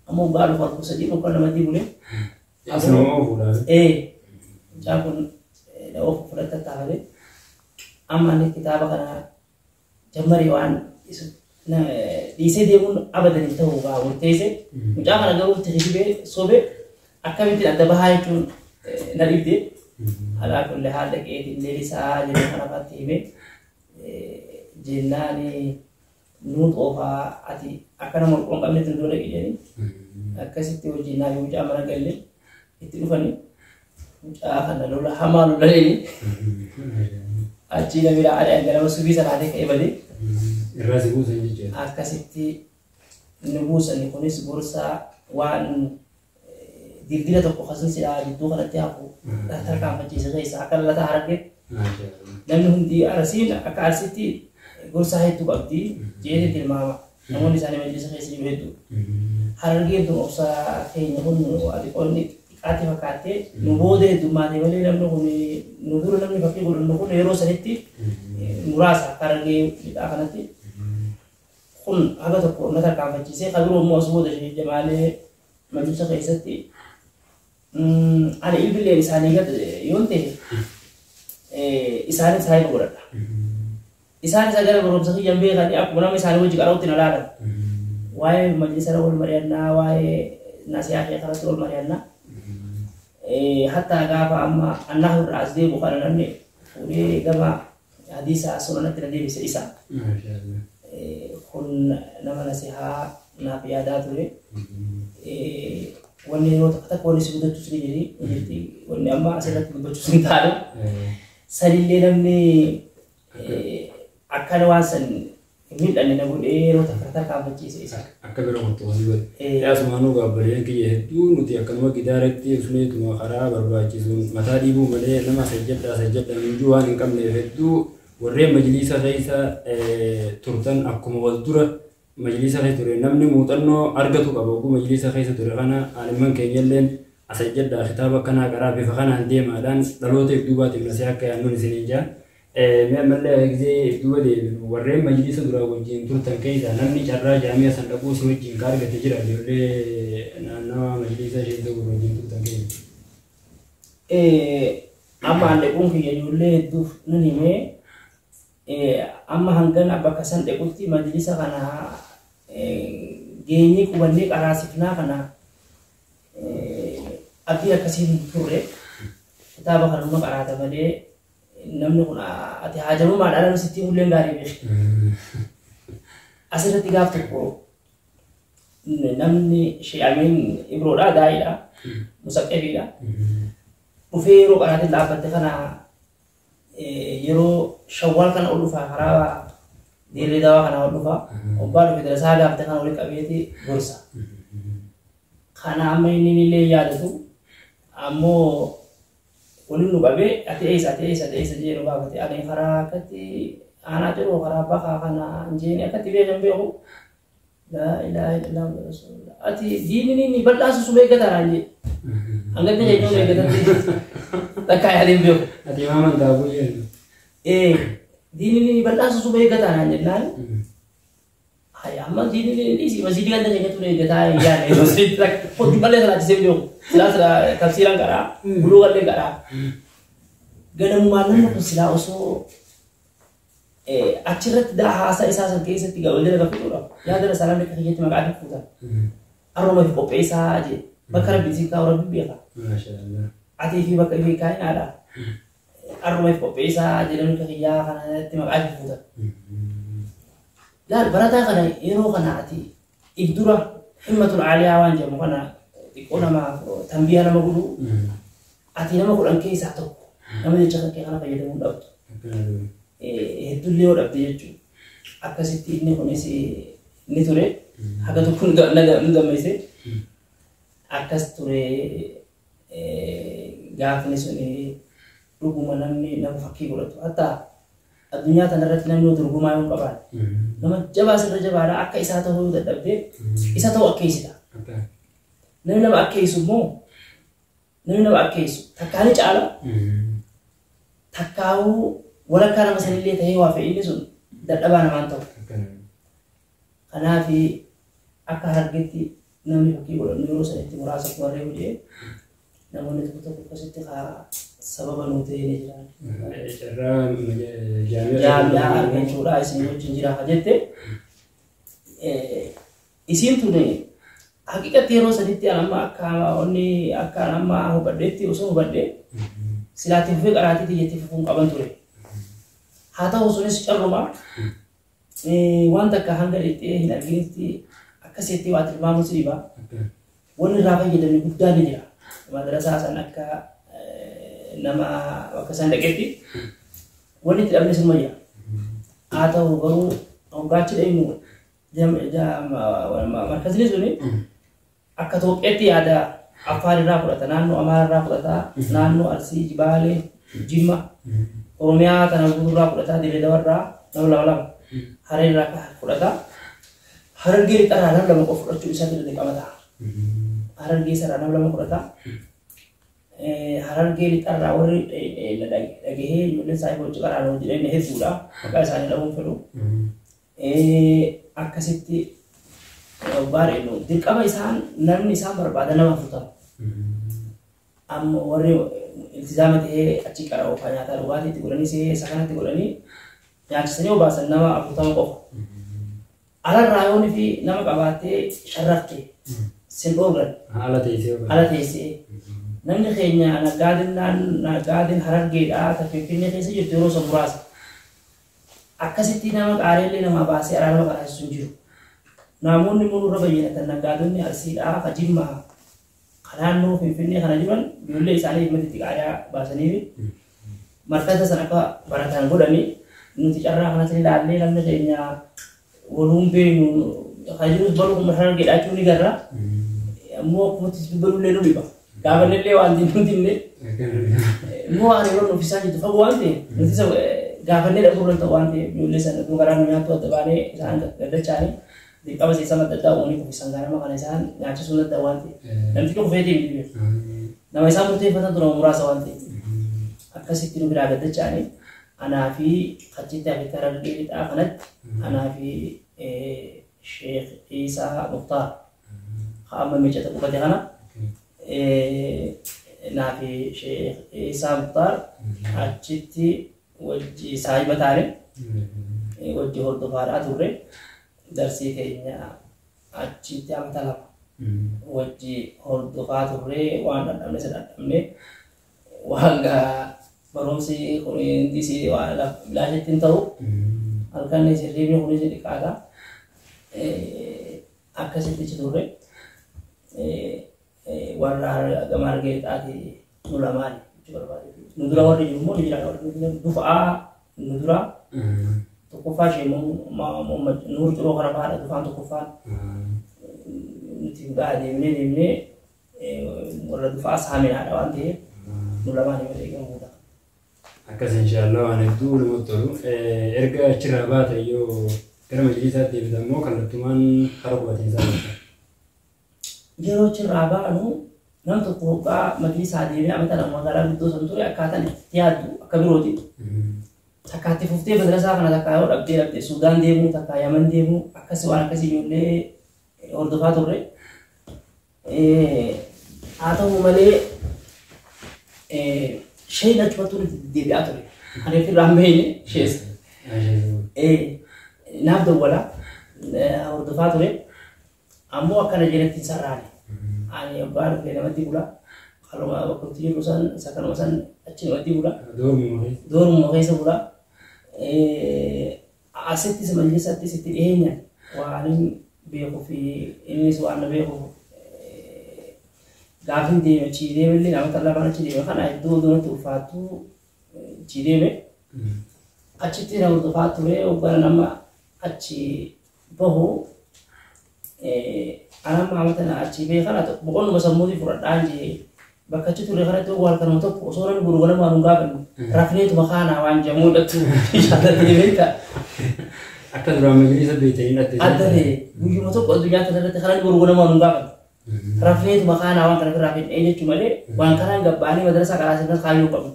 Amma hoggaa dhufu harkuu 3 tokko namatti bule. Isinuma oofuudhaaf. Mucaan kun na oofu fudhatta taa'ee amma inni kitaaba kana jammarii waan dhiisee deemuun abadan hin ta'u gaa murteesse. Mucaa kana garuu itti kijibee sobee akkamittiin adda bahaa jechuun na dhibde. Alaa kulli haal dhaqeetiin leelisaa jedhee kana faatti himee jennaan nuu xoofaa ati akka nama holqoon qabnetti nu dura dhaqi jedhanii akkasitti hojii naa fi mucaa mana galle itti dhufanii mucaa kana lola hamaa lolaleeni achii na bira ari'an ganama subii salaatee ka'ee badee. Irraa si buusan jechuudha. Akkasitti nu buusani kunis gorsaa waan dildila tokko kasan silaa jidduu kanatti hafu tarkaanfachiise keessa akka lalataa Harargee namni hundi Arsiin akka Arsiitti gorsaa hedduu qabdi jeetee tilmaama. Namoonni isaanii majlisa keessa jiru hedduu. Harargeen tun obsa keenya kun ati qonni xiqqaatti fakkaattee nu booda heddummaate malee namni kun nu dura namni fakkii godhannu kun yeroo sanitti muraasa akka Harargee lixaa kanatti. Kun haga tokko na tarkaanfachiisee kan biroo immoo as booda Jamaalee majlisa keessatti ani ilbilleen isaanii gad yoon ta'e isaanis saahiba godhadha. Isaanis gara barumsa kiyyan beekanii akkuma nama isaanii wajji qara'utti na laalan. Waa'ee majlisa irra wal mari'annaa, waa'ee nasihaa kee kanatti wal mari'annaa. Hatta gaafa amma annahu irraa as deebi'u kana namni fuudhee gama hadiisa sunanatti na deebise isa. Kun nama nasihaa naaf yaadaa ture. Wanni yeroo takka takka wanni si guddachus ni jiri ni jirti. Wanni amma asirratti dubbachuus hin taane. Sanillee namni akkana waan san hin mil'anne na godhee yeroo takka tarkaanfachiise isa. Akka bira kottu walii godhe. Asumaanuu gaabbaleen kiyya hedduu nuti akkanuma gidaaratti usneetuma karaa barbaachisuun mataa dhiibuu malee nama sajjadhaa sajjadhaa minjuu waan hin qabneef hedduu warreen majliisa keessa turtan akkuma wal dura majliisa keessa ture namni muuxannoo argatu qaba oguu majliisa keessa ture kana alimman keenyalleen asajjadhaa kitaaba akkanaa karaa bifa kanaan deemaadhaan dhaloota duubaatiif nasee akka yaannuun isiniin jaa. Mee ammallee gisee duuba deebinu warreen majliisa duraa wajjin turtan keessaa namni carraa jaami'a san dhaquu si wajjin ka argate jira ijoollee naannawa majliisa ishee ta'uu wajjin turtan keessa. Amma an dhaquun kiyya ijoollee hedduuf nan himee amma hangana bakka san dhaqutti majlisa kana geenyee qubannee qaraasifnaa kana abdii akkasiin hin turre kitaaba kanuma qaraata malee namni kun ati haajamumaadhaan namni sitti hulleen gaarii beeku. Asirratti gaaf tokko namni Shee'amiin Ibroodhaa daa'iidha musaqqefiidha. Dhufee yeroo qaraatiin dhaabbatte kana yeroo shawwaal kana ol dhufaa karaa dirree dawaa kana ol dhufaa obbaa dhufe darasaa gaafte kana walitti qabeeti gorsa. Kana amma inni illee yaadatu ammoo waliin nu qabee ati eessa ati eessa ati eessa jee nu gaafate ani karaa akkatti aanaa jiru karaa bakaa kana hin akkatti beekan beeku. Laa ilaaha illallah rasuulullah. Ati diinni inni bal'aasu suma eeggataa naan jee. Hangatti keenya eeggatatti takkaa yaadeen beeku. Ati imaaman taabuu jennu. Diinni inni bal'aasu suma eeggataa naan jennaan. Haya amma diinni inni dhiisi masjiidii ganda keenya ture eeggataa hin yaadne. Masjiidii hojii bal'ee salaachisee beeku. Silaa silaa tafsiiraan qaraa buluu qallee qaraa. Ganamumaan namni kun silaa osoo achirratti haasaa isaa san keessatti wal jala gafuudha. Yaada isaa namni akka kiyyatti maqaa fuutan. Arrooma fi qopheessaa jee bakka rabbi isin kaa'u rabbi beeka. Atii fi bakka ifii kaa'inaadha. Arrooma fi qopheessaa jee namni akka kiyyaa kanatti maqaa fuutan. Laal barataa kana yeroo kana ati if dura himmatul aaliyaa waan jedhamu kana xiqqoo nama tambiyaa nama godhu ati nama 10 keessaa tokko nama jecha kan kee kana fayyadamuu dhabdu. Hedduullee yoo dhabde jechuudha. Akkasitti inni kunis ni ture. Haga tokko nu gammeesse. Akkas ture gaafni sun dhuguma namni nama fakkii godhatu. Hatta addunyaa kanarratti namni dorgomaa yoo qabaate nama jabaa sirra jabaadha akka isaa ta'uu yoo dadhabde isa ta'uu akkeessita. Namni nama akkeessu immoo namni nama akkeessu takkaa ni caala takkaa'uu walakkaa nama sanillee ta'ee waa fe'inni sun dadhabaa namaan ta'u. Kanaaf akka harargetti namni fakkii godhannu yeroo sanitti muraasa warree hojii namoonni tokko tokko akkasitti sababa nuu ta'ee ni jiran. Carraa jaami'aa argachuudha isin wajjin jira jette. Isiin tun haqiqatti yeroo sanitti an amma akka onni akka an amma hubadheetti osoo hubadhee silaatti fufee qaraatii xiyyeetti fufuun qaban ture. Haa ta'u sunis carruma waan takka hanga dhixxee hin arginitti akkasitti waa tilmaamu si dhiba. Wanni irraa fayyadamne guddaan ni jira. Madrasaa san akka nama bakka san dhaqetti wanni itti dhabne sunuma jira. Haa ta'u garuu hoggaachi dhaqnu markazni suni akka Itoophiyaatti yaada Affaar irraa fudhata, naannoo Amaara irraa fudhata, naannoo Arsii, Baalee, Jimma, Oromiyaa kana guutuu fudhata, Dirree Dawaa irraa nama lama lama, Haree irraa fudhata. Harargee lixarraa nama lama qofa fudhachuu isaatti dirqama ta'a. Harargee sarara nama lama fudhata. Harargee lixarraa warri dhagahee ijoolleen isaanii hojii qaraan hojii dhenne hedduudha. Maqaa isaanii dhabuun fedhu. Akkasitti bareedu dirqama isaan namni isaan barbaada nama 40. Amma warri iltizaama ta'ee achi qara'u kan nyaataa dhugaatiitti godhanii isa kanatti godhanii nyaachisanii obaasan nama 40 qofa. Alarraa yoonii fi nama qabaattee sharrafte sin dhoorgan. Haala teessee. Ala teessee. Namni keenya naggaadin Harargeedhaa ta Finfinnee keessa jirtu yeroo san muraasa. Akkasitti nama qaareellee namaa baasee alaa nama qaraasisu hin jiru. Namoonni immoo nurra bayyinatan naggaadonni Arsiidhaa ka Jimmaa ka naannoo Finfinnee kana jiran ijoollee isaanii himmatitti qaariyaa baasanii markata sana akka baratan godhanii nuti carraa kanatti ilaallee namni keenya waluun beeknu kan jirus baruu kuma Harargeedhaa jechuun ni garra. Ammoo akkumatti dubbanullee nu dhiba. Gaafannillee waan nuti illee immoo waan yeroo ofiisaa jirtu fagoo waan ta'eef nuti isa gaafannee dhabuu irra ta'u waan ta'eef ijoollee sana utuu karaa nu nyaattu adda baanee isaan gaddachaanii dirqama seessama adda addaa uumanii kufisan ganama kana isaan nyaachisuu adda waan ta'eef namtichi kufeetii hin dhibe nama isaan murteeffatan tura muraasa waan ta'eef akkasitti nu biraa gaddachaanii anaa fi achitti hafe Harargee lixaa kanatti anaa fi Sheekh Iisaa Muktaar amma miicata qubate kana naa fi Sheekh Iisaa Muktaar achitti wajji saahiba taane wajji hordofaadhaa turre darsii keenya achitti amata 2 wajji hordofaa turre waan dhandhamne isa dhandhamne waan gaa barumsi kun hindi waan bilaashitti hin ta'u halkan sirriibni kunis xiqqaadha akkasitti achi turre warra gama Harargee lixaati nu lamaani jechuu barbaade. Nu dura warri jiru immoo ni jira warri dufa'aa nu dura tokkoffaa ishee Nuur Ciroo kana fa'aadha dufaan tokkoffaan nuti gaa deemnee deemnee warra dufa'aa saaminaadha waan ta'eef nu lamaani malee gamuudha. Akkas inshaallah waan hedduu namatti tolu. Erga achirraa baate yoo gara majlisaatti deebitan immoo kallattumaan kara qubatiinsaa dhufta. Yeroo achirraa baanu nam tokko hoggaa majlisaa deemee amata 2 magaalaa guddoo san ture akkaataan itti yaaddu akka birooti. Takka itti fuftee madrasaa kana takka yoo dhabdee dhabdee Suudaan deemuu takka Yaman deemuu akkasii waan akkasii ijoollee hordofaa turre. Haa ta'u malee sheen achumatti nuti deebi'aa ture. Ani ofirraa hin beekne ishees. Naaf dawwala hordofaa ture. Ammoo akkana jedhetti hin sarraane. Ani abbaa dhufee namatti bula. Kaluma bakka itti jiru san isa kanuma san achi namatti bula. Doormuma keessa bula. Asittis majlisattis itti dhiyeenya waan hin beekuu fi innis waan na beekuuf gaafin deeme achii deemellee namoota lamaan achi deeme kana iddoo natti ulfaattu achii deeme. Achitti na hordofaa ture hoggana nama achi bahu anamma amata na achi bahee kana boqonnuma sammuutii fudhadhaan jee bakka achi ture kanatti waan kanuma tokko osoo namni boru ganama nu gaafannu rafneetuma kaanaa waan jedhamu dhattu jaallatee beektaa. Akka duraan majlisa beektanii dhatte. Adda ta'e guyyuma tokko addunyaa kana irratti kanan boru ganama nu gaafannu. Rafneetuma kaanaa waan kana ofirraa fidhee jechuu malee waan kanaan gabbaanii madrasaa karaa sirna kaayyoo qabu.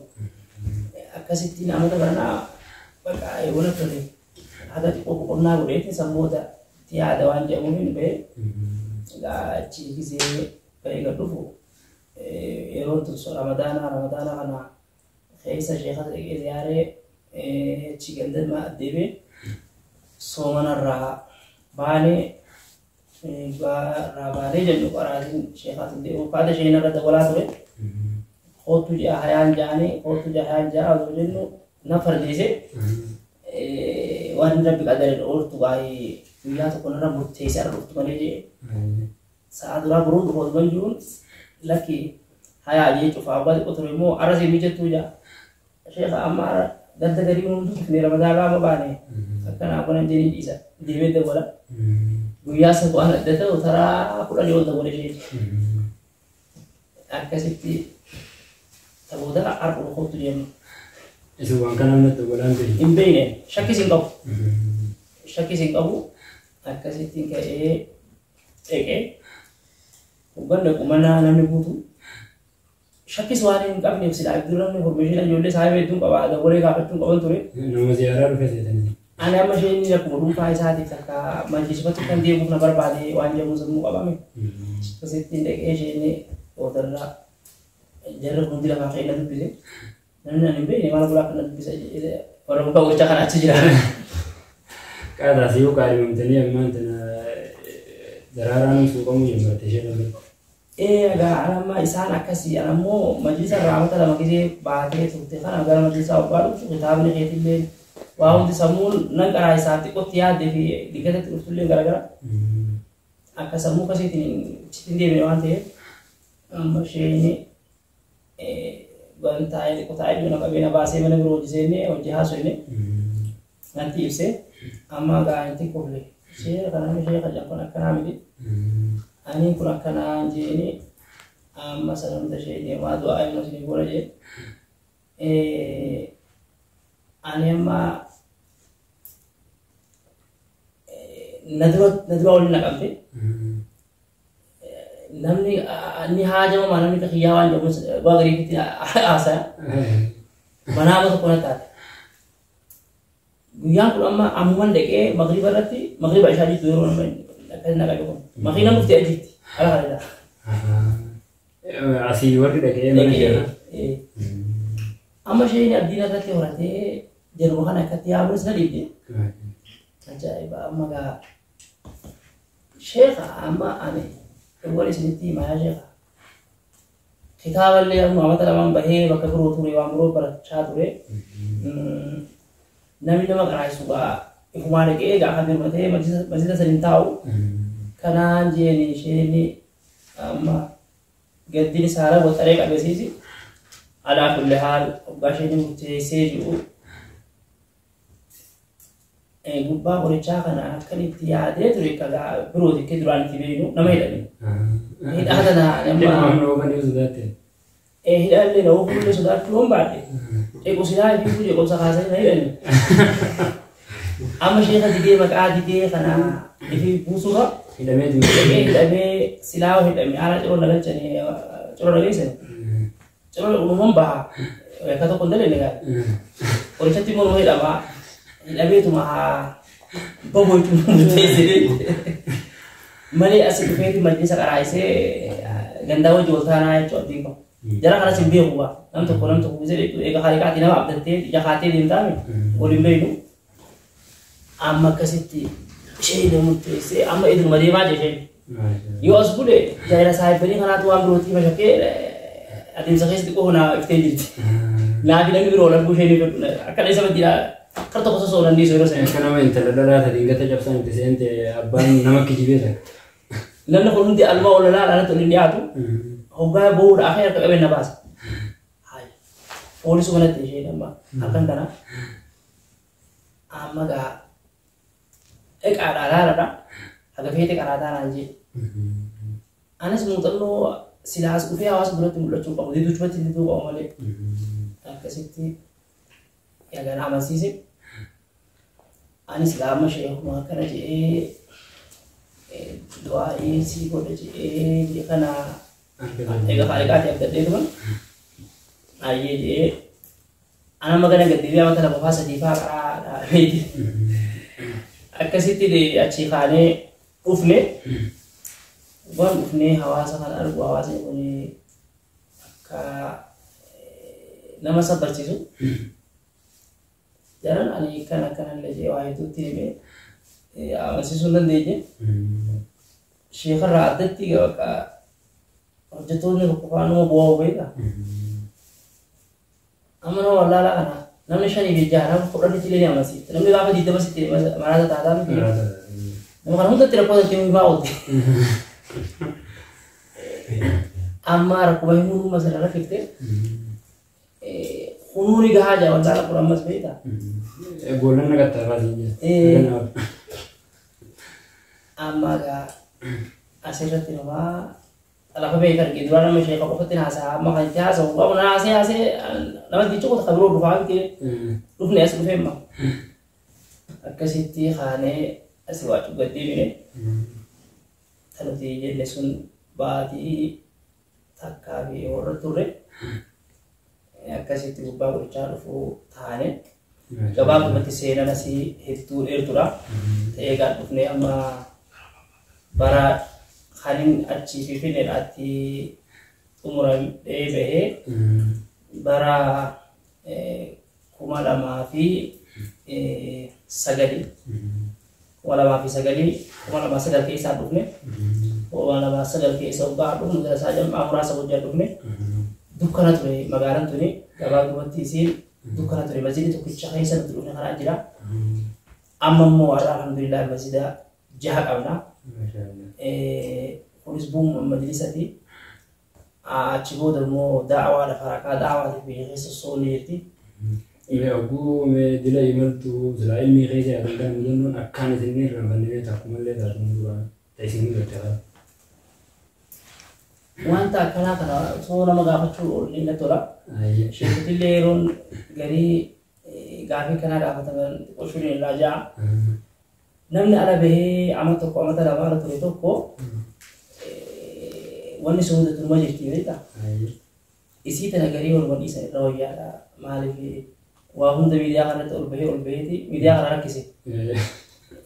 Akkasitti namoota baranaa bakka eewwan ture haga xiqqoo boqonnaa godheetti sammoota itti yaada waan jedhamuuf hin ba'e. Achi gisee ba'ee gad dhufu yeroo tun ramadaana kana keessa sheekata dhaqee ziyaaree achi ganda deebee soomanarraa baanee irraa baanee jennu qaraatiin sheekaatiin deemu kaata isheen irra dabalaa ture. Kootu ji'a hayaan ja'anii kootu ji'a hayaan ja'a osoo jennu na fardiise waan rabbi qadare ooltu baay'ee guyyaa tokko narra murteessee irra dhuftu malee jee sa'a duraa boruun dhufu osoo jiruun lakki hayaa jee cufaa abbaa xiqqoo ture immoo arra siin mijattuu jaa sheeka amma ganda garii hunduu dhufne ramadaanaa amma baane akkanaa kunan jedhii dhiisa deemee dabala guyyaa isa waan adda ta'u taraa 10 ol dabala ishee akkasitti ta'uudha har'uma kootu deema. Isin waan kana natti dabalaan ta'e. Hin beekne shakkis hin qabu. Shakkis hin qabu akkasitti ka'ee dhaqee hoggan dhaqu mana namni guutu shakkis waan hin qabneef silaa iddoo namni information ijoollee saahiba hedduun qaba dabalee gaafachuun qaban ture. Nama ziyaaraa dhufe seetanii. Ani amma isheen akkuma dhuunfaa isaatiif takka majlisumatti kan deemuuf na barbaade waan jedhamu sammuu qabame. Akkasitti dhaqee isheen boodarraa jarri hundi lafaa ka'ee na dubbise. Namni ani hin beekne maal godhaa akka na dubbise warra muka gochaa kana achi jira. Qaadaa si yoo qaadhimamtanii ammaan tana daraaraan suuqamuu jalqabte ishee dhabde. Ee egaa ani amma isaan akkasii ani ammoo majlisa irraa amata 2 gisee baatee turte kana gara majlisaa waggaa dhuftu kitaabni keetillee waa hundi sammuun nan qaraa isaa xiqqootti yaadde fi diggatatti dhuftullee garagara akka sammuu akkasiitiin achitti hin deemne waan ta'eef amma isheen ban taa'ee xiqqoo taa'ee jiru na qabee na baasee mana biroo hojii seennee hojii haasofne natti ibse amma gaa itti kofle ishee kana ishee kajan kun akkanaa miti ani kun akkanaa jeeni amma sana hunda ishee deemaa du'aa ilma isinii godha jee ani amma na dura waliin naqamte namni inni haajamamaa namni kiyyaa waan jedhamu waa gariifitti haasaya manaama tokko na taate. Guyyaan kun amma ammuman dhaqee magriba irratti magriba ishaa jirtu yeroo nama akkas naqabe kun makiinaan dhuftee ajitti ala kana Asii warri dhaqee mana ishee. Amma isheen abdiin irratti horatee jedhuma kana akkatti yaamuunis na dhiibde. Ajaa'iba amma gaa sheekha amma ani wal isinitti himaa yaa sheekha. Kitaaballee amma amata lamaan bahee bakka biroo ture waan biroo barachaa ture. Namni nama qaraa'isu gaa ifumaa dhaqee gaafa birmatee masjida saniin taa'u. Kanaan jeeni isheen amma gaddin isaara waxaree qabesiisi. Alaa kulli haal hoggaa isheen murteessee jiru gubbaa qorichaa kana akkan itti yaadee ture akka birooti akka duraan itti beeknu nama hidhame. Hidhaa tana nama hidhaa illee na oofuu sodaachuu yoon baadhe eequ silaa fi fuudhee qomsa kaasanii na hidhani. Amma sheeka didee maqaa didee kana ifi buusurra hidhamee hidhamee silaa hidhame haala ciroo na galchanii ciroo na geessani. Ciroo uumaman baha akka tokko hin dalenne gaari. Qorichatti immoo nama hidhamaa hidhameetuma haa bahu jechuun murteessee malee asi dhufeeti majlisa qaraayisee gandaa wajji wal taanaa jechuun abdiin qabu. Jara kanas hin beeku waa nam tokko gisee eega haaliqaati nama abdattee ija kaatee deemtaami wal hin beeknu. Amma akkasitti isheen murteessee amma idiluma deemaa jee isheen. Yoo as bule jaayila saahibbanii kanaatu waan birootii mashakkee adeemsa keessatti qofa naa iftee jirti. Naafi namni biroo wal arguu isheen akka dheessa maddiidhaa kar tokko sosoo dandeessu yeroo sana. Akka nama intala dhalaa tadiin gata cabsaan itti seente abbaan nama kijibee takka. Namni kun hundi almaa ol laalaa alatti ol hin dhiyaatu. Hoggaa bahuudha afee harka qabeen na baasa. Poolisuu kanatti isheen amma halkan kana amma gaa dhiqaadhaa laaladha. Haga feete qaraataa naan jee. Anis muuxannoo silaas dhufee hawaasa duratti mul'achuu qabu. Diduu diduu qabu malee. Akkasitti egaa na amansiise. Anis gaa amma sheekuma akkana jedhee du'aa'ii sii godha jedhee kana egaa haaliqaati abdadhee turan. Ayyee jedhee ana amma gara gad deebi'ee amata 2 faa 3 faa qaraa dhaabeeti. Akkasitti achii kaanee dhufne. Waan dhufnee hawaasa kana argu hawaasni kun akka nama sabbarsiisu. Jaran ani kan akkanallee jedhee waa hedduutti himee amansiisuu hin dandeenye. Sheekarraa addatti bakka hojjettoonni tokko faanuma bu'aa beeka. Amma nama wallaalaa kana namni 5 fi 6 nama 10 illee ni amansiifte. Namni gaafa 20 sitti maraata taataa miti. Nama kana hundatti rakkoo itti himaa oolte. Amma rakkoo himuu masala rakkifte. Kunuuni gahaa jaa wallaala kun ammas beektaa. Goollan naqattaa baasii jira. Amma gaa asirratti namaa lafa beeka argee duraan nama sheeka qofatti haasa'a amma kan itti haasa'u qabu na haasee haasee nama itti cuquta kan biroo dhufaa miti dhufne as dhufee amma akkasitti kaanee asii waa cuggad deebine kan nuti jenne sun baatii takkaa fi warra turre akkasitti gubbaa qorichaa dhufuu taane. Gabaabumatti seenaan asii hedduu dheertuudha. Ta'ee gaan dhufnee amma bara kanin achii Finfinneedhaatti xumuramee bahee bara 2009, 2009, 2009 keessaa dhufne. 2009 keessa waggaa dhufnu darasaa jam'aa muraasa hojjaa dhufne. Dukkana ture magaalaan tuni, gabaabumatti isiin dukkana ture. Masjidni tokkicha keessa nuti dhufne kanaa jira. Amma immoo har'a alhamdulillah masjida jaha qabna. Kunis bu'uuma majlisati. Achi booda immoo daawaa lafa rakaa daawaatiif biyya keessa soonni jirti. Mee oguu mee dila imaltu silaa ilmii keessa yaadan kana mudannoon akkaan isin hin irraanfanne mee takkumallee taatu duraan ta isin mudatte haa. Wanta akkanaa kana osoo nama gaafachuu ni tola. Sheekotillee yeroon garii gaafii kanaa gaafataman xiqqoo irraa ja'a. Namni ala bahee ama tokko amata lama ala ture tokko wanni sun mudatu numa jirti beektaa? Isii tana garii ol dhiisan irra wayyaadha. Maaliif waa hunda miidiyaa kanatti ol bahee ol baheeti miidiyaa kana rakkise.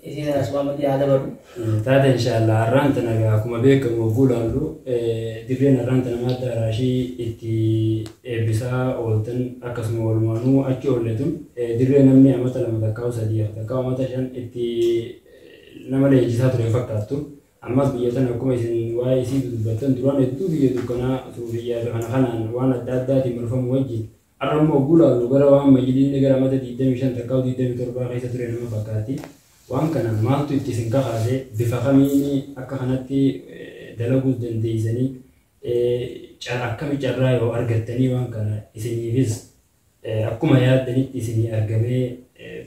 Isii tana sumaa maddii haa dabalu. Taate inshaallah har'aan tana egaa akkuma beekamu hogguu ilaallu dirreen har'aan tana madda araashii itti eebbisaa ooltan akkasuma walumaanuu achi oolle tun dirree namni amata lama takkaa sadii takkaa amata shan itti nama leenjisaa ture fakkaattu. Ammas biyya tana akkuma isin waa'ee isii dubbattan duraan hedduu biyya dukkanaa suufiyyaa fi kana kanaan waan adda addaatiin marfamu wajjin har'a immoo hogguu ilaallu gara waan majliisni gara amata 25 takkaa 27 keessa ture nama fakkaatti. Waan kana maaltu itti isin kakaase, bifa kamiin akka kanatti dalaguus dandeessanii, akkami carraa yoo argattanii waan kana isiniifis akkuma yaaddanitti isinii argamee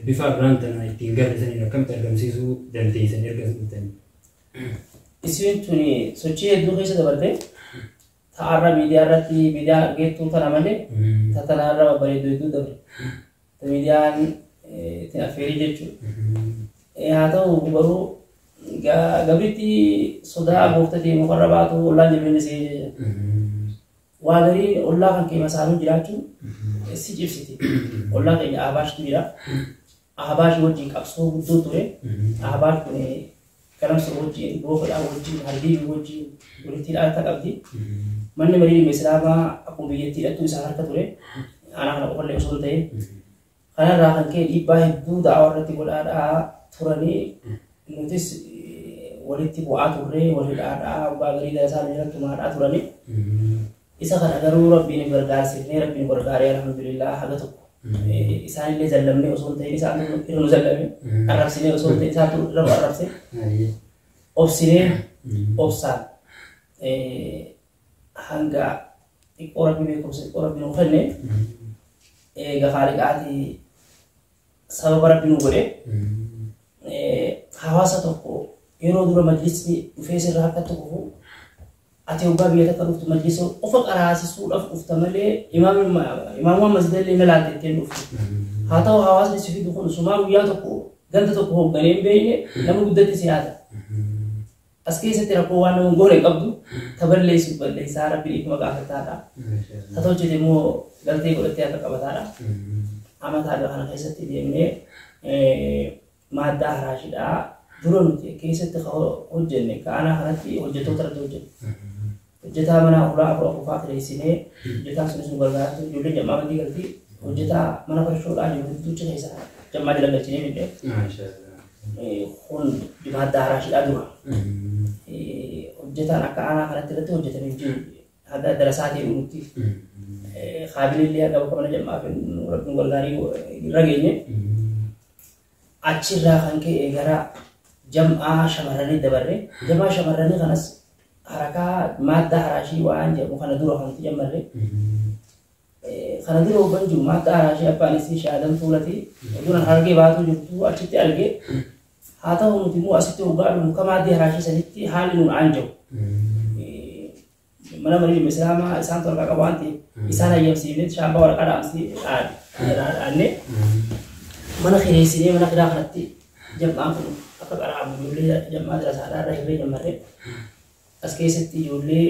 bifa irraan tana ittiin garrisaniin akkamitti argamsiisuu dandeessan erga dhuftanii? Isiin tuni sochii hedduu keessa dabarte ta'arra miidiyaa irratti miidiyaa argeettuu tana malee tatanarra babbareedduu hedduu dabre. Miidiyaan ittiin affeerii jechuudha. Haa ta'u garuu gabritti sodaa gooftatii mukarra baatu ollaan jabeenni si waa garii ollaa kan kee masaanuu jiraachuun si cibsiti. Ollaa keenya Ahbaashtu jira. Ahbaash wajjin qabsoo guddoo ture. Ahbaash kun galamsa wajjin, boofadhaa wajjin, hardiibii wajjin walitti hidhata qabdi. Manni marii dhimma Islaamaa akkuma biyyattii hidhattuu isaan harka ture. Aanaa kana qofallee osoo hin ta'in. Kanarraa kan ka'e dhiibbaa hedduu da'awaa irratti godhaadhaa turanii nutis walitti bu'aa turre, wal hidhaadhaa, waggaa garii darasaa nu jalatti tumaadhaa turanii. Isa kana garuu Rabbiin gargaarsifnee, Rabbiin gargaaree alhamdulillah haga tokko. Isaanillee zallamnee osoo hin ta'in isaan irra nu zallame, arrabsinee osoo hin ta'in isaantu irra nu arrabse. Obsinee obsaan hanga xiqqoo Rabbi beekumsa xiqqoo Rabbi nuu kenne, eega Khaaliqaatii sababa Rabbi nuu godhe, hawaasa tokko yeroo dura majlisni dhufee sirraa akka kufu ati hoggaa biyya takka dhuftu majlisa qofa qaraasisuudhaaf dhufta malee imaamuma masjidallee na laalte ittiin dhuftu. Haa ta'u hawaasni si fidu kun sumaa guyyaa tokko ganda tokko hoogganee hin beekne nama guddatti si haata. As keessatti rakkoo waan nama goone hin qabdu, ta balleessu balleessaa Rabbi dhiifama gaafataadha. Ta tolchite immoo galtee godhattee akka qabataadha. Amataa kana keessatti deemnee maaddaa haraashidhaa dura nuti keessatti hojjenne kaanaa kanatti hojjettoota irratti hojjenne. Hojjetaa mana ulaa afur afurfaa kireessinee hojjetaan sunis nu gargaaraa ture, ijoollee jammaa maddii galtii hojjetaa mana farshoodhaa jiru hedduucha keessa jammaa jala galchinee fidne. Kun maaddaa haraashidhaa dura. Hojjetaan akka aanaa kanatti irratti hojjetamee jiru haga darasaatii nutti kaabilillee haga bakka mana jammaa fi nu gargaarii irra geenye. Achirraa kan ka'e gara jam'aa shamarranii dabarre. Jam'aa shamarranii kanas harakaa maaddaa haraashii waan jedhamu kana dura kan nuti jammarre. Kana dura hoggan jiru maaddaa haraashii abbaan isii shaadam tuulati duran hargee baatu jirtu achitti arge. Haa ta'u nuti immoo asitti hoggaa dhufnu ka maaddii haraashii sanitti haalli nuun aan jiru. Mana marii dhimma Islaamaa isaan waraqaa qabu waan ta'eef isaan hayyamsiifnee shaambaa waraqaa dhaamsii dhaadhannee mana kireessinee mana kiraa kanatti jam'aan kun akka qara'amu ijoollee jam'aa darasaadhaa irra hirree jammarree as keessatti ijoollee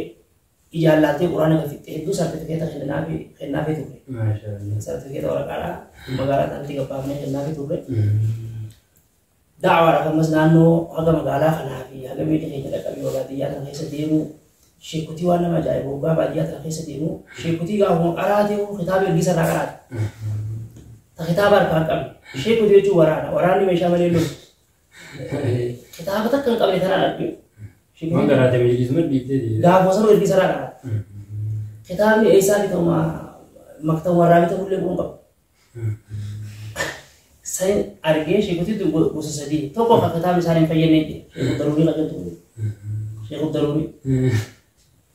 Ijaan laaltee quraana gafitte hedduu sartifikeeta kennaafii turre. Sartifikeeta waraqaadhaa magaalaa tanatti gabbaafnee kennaafii turre. Da'awaadhaaf ammas naannoo haga magaalaa kanaa fi haga biyya keenya dhaqqabee baadiyyaa tana keessa deemu sheekutii waan nama ajaa'ibu waggaa baadiyyaa tana keessa deemu sheekutii gaafuma qaraatee kitaaba ergisa irraa qaraate. Ta kitaaba harkaa hin qabne sheekutii jechuun waraana waraanni meeshaa malee lolu. Kitaaba takka hin qabne tanaan arginu. Waan qaraate majlisuma dhiibtee Gaafuma sanuu ergisa irraa qaraate. Kitaabni eessaa bitama maktaba warraa bitamullee kun qabu. San argee sheekutii gosa sadii tokko kan kitaabni isaan hin fayyadne jedhe sheeku daruurii qajeeltu sheeku daruurii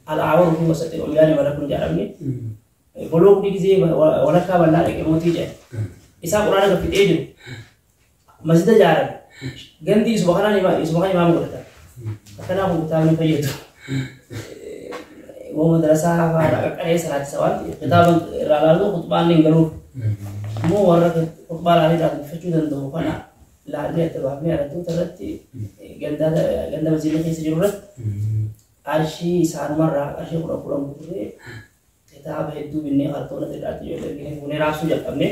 alaawar fi wasatti umyaani malakun jedhamni boloo kuni gisee walakkaa bal'aa dhaqee mootii jedhe isaa quraana gaffitee jiru masjida ijaarame gandi isuma kanaan isuma kan imaama godhatan akkanaa kun kitaabni hin fayyadu. Wama madrasaa fa'aa qaqqaree salaatisa waan ta'eef kitaaba irraa ilaaluu khutbaan hin galuuf. Immoo warra khutbaa ilaalee irraa dubbifachuu danda'u kana laallee adda baafnee araddoota irratti ganda ganda masjida keessa jiru irratti qarshii isaanumarraa qarshii 10 10 guurree kitaaba hedduu binnee kartoona xiqqaatti ijoollee erginee fuunee raabsuu jalqabne.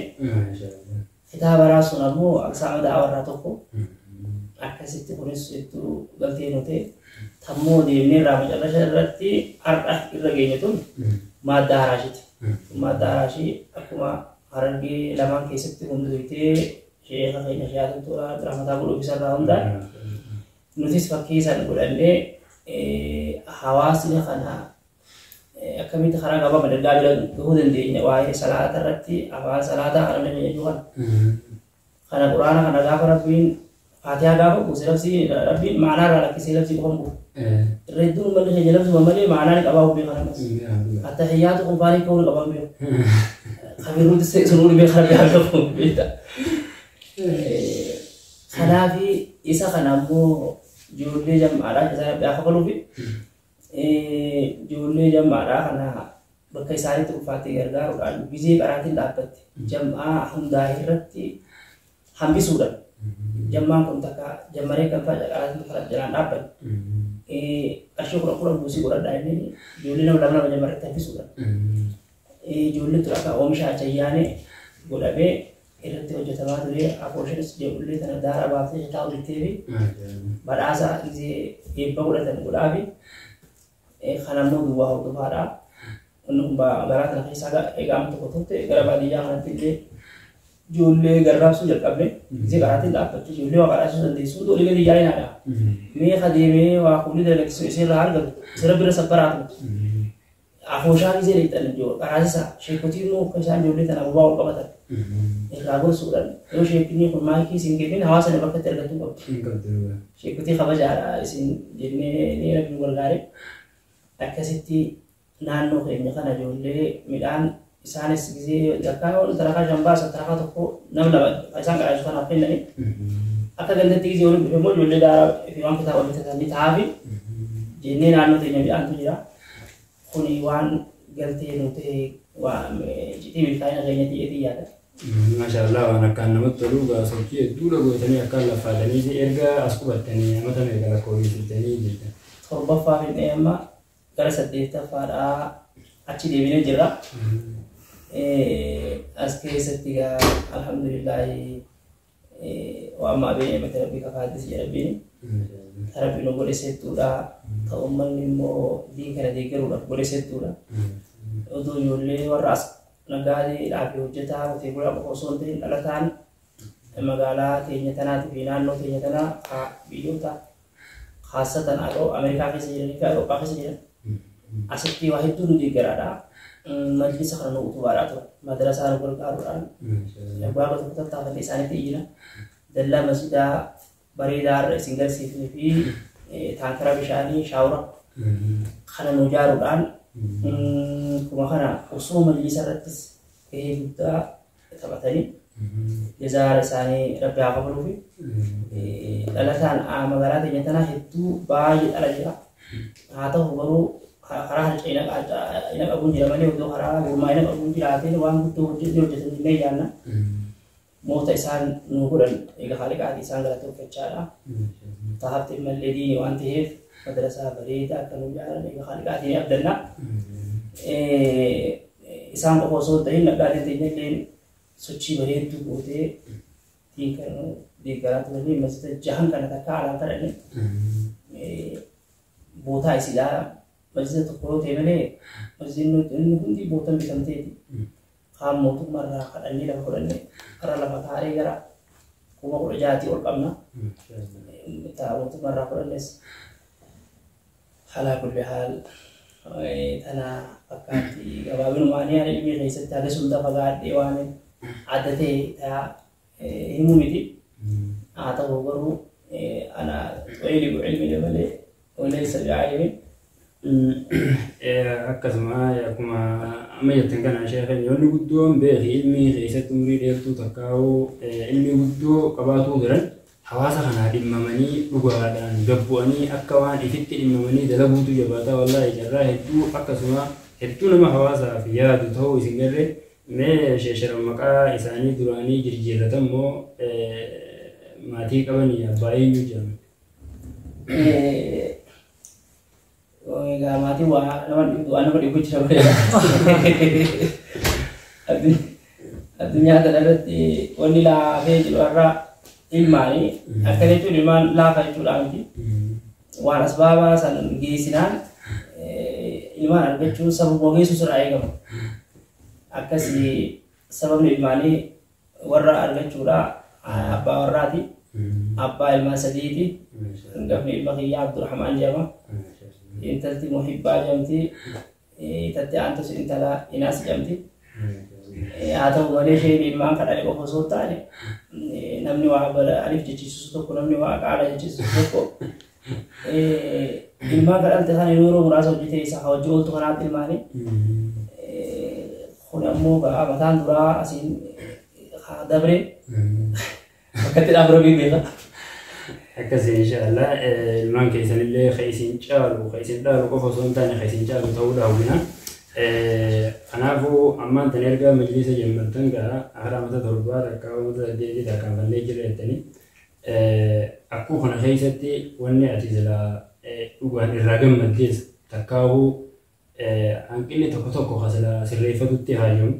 Kitaaba raabsuun ammoo aqsaama da'awarraa tokko akkasitti kunis hedduu galtee nu ta'e. Tammoo deemnee irraa macarrasha irratti har'a irra geenye tun maaddaa haraashiiti. Maaddaa haraashii akkuma Harargee lamaan keessatti hundoytee sheekha keenya Sheekh Toolaa rahmataa godhuuf isarraa hundaan nutis fakkii san godhannee hawaasni kana akkamitti karaa gabaabaa ergaa bira gahuu dandeenya waa'ee salaata irratti afaan salaataa kana namni jechuu kana. Kana quraana kana gaafa rabbiin faatihaa gaafa buuse labsii rabbiin ma'anaa irraa lakkisee labsii qofan bu'u. Irra hedduun uummanni keenya labsuma malee ma'anaa ni qabaa beekan ammas. Attahiyyaatu kun faarii ka'uu ni qaban beeku. Kabiruuti sunuu ni beekan rabbi haa beeku beekta. Kanaafi isa kana ammoo ijoollee jam'aadhaa keessaa rabbi haa kafaluufi ijoollee jam'aadhaa kana bakka isaanitti ulfaattee gargaaruudhaan gizee qaraatiin dhaabbatte jam'aa hundaa irratti hambisuudhaan jammaan kun takka jammaree kan fa'a qaraatiin tokko jalaan dhaabbanne qarshii 10 10 buusii godhadhaa inni ijoollee nama lama lama jammarratti hambisuudhaan ijoolleen tun akka oomisha achayyaanee godhamee irratti hojjetamaa ture afooshanis ijoollee tana daara baaftee shataa hojjettee fi badhaasa gizee eebba godhatan godhaafi kan ammoo duwwaa hordofaadha. Inni kun magaalaa tana keessaa egaa amma tokko turte gara baadiyyaa kanatti illee ijoollee garraabsuu jalqabne gizee qaraatiin dhaabbatti ijoollee waa qaraasuu dandeessu hundi olii gadi yaa'inaadha. Mee ka deemee waa kunni dalagsisu isinirraa argatu isin bira sabbaraatu. Afooshaa gizee dheeyxan qaraasisa sheekotii immoo akka isaan ijoollee tana bobaa ol qabatan irraa gorsuudhaan yoo sheekinni kun maayikii isin kennin hawaasa ni bakka itti argatuu qabdu. Sheekotii kabajaadha isin jennee ni rabbi nu gargaare akkasitti naannoo keenya kana ijoollee midhaan isaanis gizee lakkaa yoo tarakaa 5 baasan tarakaa tokko nam lama isaan qaraasu kanaaf kennani akka gandatti gizee waliin dhufe immoo ijoollee daaraa fi waan kitaaba bitatan ni ta'aafi jennee naannoo teenya midhaantu jira. Kuni waan galtee nu ta'e waan iccitii milkaa'ina keenya ta'eetii yaada. Maashaallah waan akkaan namatti tolu gaa sochii hedduudha gootanii akkaan laffaatanii erga as qubattanii amata meeqa lakkoofsiftanii jirtan. 7ffaa fixnee amma gara 8ffaadhaa achi deebinee jirra. As keessatti gaa alhamdulillaahi waan maa beekne mata rabbii kafaattis jedha rabbiin. Rabbi nu godhe settuudha. Ta uummanni immoo diin kana deeggaruudhaaf godhe settuudha. Oduu ijoollee warra as naggaadee fi hojjetaa qotee bulaa qofa osoo hin ta'in dhalataan magaalaa teenya tanaatii fi naannoo teenya tanaa biyyoota khaasatan Ameerikaa keessa jiranii fi Awurooppaa keessa jiran asitti waa hedduu nu deeggaraadha. Majlisa kana nu utubaadhaa turan. Madrasaa nu gargaaruudhaan gaafa tokko tattaafanne isaanitti iyyina. Dallaa masjidaa bareedaa irra isin garsiifne fi taankara bishaanii shaawura kana nu ijaaruudhaan kuma kana osoo majlisa irrattis gahee guddaa taphatanii jazaara isaanii rabbi haa kafaluufi dhalataan magaalaa teenya tanaa hedduu baay'ee dhala jira. Haa ta'u garuu karaa harca'ina qabuun jira malee odoo karaa gurmaa'ina qabuun jiraateen waan guddoo hojjetan jennee yaadna. Moota isaan nu godhan egaa haaliqaatii isaan galateeffachaadha. Tahaatti mallee diini waan ta'eef Madrasaa bareedaa akka nu ijaaran egaa Khaaliqaatiin abdanna. Isaan qofa osoo hin ta'in naggaadeen teenya illee sochii bareedduu gootee diin kana nu deeggaraa turanii masjida jahan kana takka alaan kadhanne bootaa isiidhaa masjida tokko yoo ta'e malee masjidni inni hundi bootan bitamteeti. Kaan mootummaarraa kadhannee lafa fudhannee karaa lafa kaaree gara 16,000 ol qabna. Taa mootummaarraa fudhannes halaa kulli haal tana fakkaatti gabaabinumaan yaada ilmii keessatti haga sun fagaadhee waan adda ta'e taa himuu miti. Haa ta'u garuu ana xooyilibu ilmi malee walaysa bi'aalimin. Akkasuma akkuma amma jettan kana sheekhan yoonni guddoon beeki ilmi keessatti umurii dheertuu takkaa'uu ilmi guddoo qabaatuu jiran hawaasa kanaa dhimmamanii dhugaadhaan gabbu'anii akka waan ifitti dhimmamanii dalaguutu jabaataa wallaahi carraa hedduu akkasuma hedduu nama hawaasaaf yaadu ta'uu isin garree mee sheesharan maqaa isaanii duraanii jirjiirratan moo maatii qabanii abbaa eenyu jedhaman? Egaa maatii waa nama dhibdu waan nama dhibu jira bareeda. Addunyaa kana irratti wanni laafee jiru har'a ilmaanii akka jechuun ilmaan laafa jechuudha miti. Waan asbaabaa san geessinaan ilmaan argachuun sababa geessu sirraa eegama. Akkasii sababni ilmaanii warra argachuudha abbaa warraati. Abbaa ilmaan sadiiti. Hangafni ilma kiyyaa Abdurrahmaan jedhama. Intalti Muhibbaa jedhamti. Tatti aantus intala Inaas jedhamti. Haa ta'u malee isheen ilmaan kadhale qofa osoo hin taane namni waa alif jechisiisu tokko namni waa qaala jechisiisu tokko ilmaan kadhalte kana yeroo muraasa hojjetee isa hojii ooltu kanaatti ilmaanii kun ammoo mataan duraa asiin dabre akkatti dhaabra beeka. Akkasii inshaallah ilmaan keessanillee ka isin caalu ka isin dhaalu qofa osoo hin taane ka isin caalu ta'uu dhaawwina. Kanaafuu ammaan tan erga majlisa jammartan gaa hara mata 7 takka mata 8 tarkaanfannee jirra jettanii akkuu kana keessatti wanni ati silaa dhugaan irraa gammaddees takkaahuu hanqinni tokko tokko ka silaa sirreeffatutti haajamu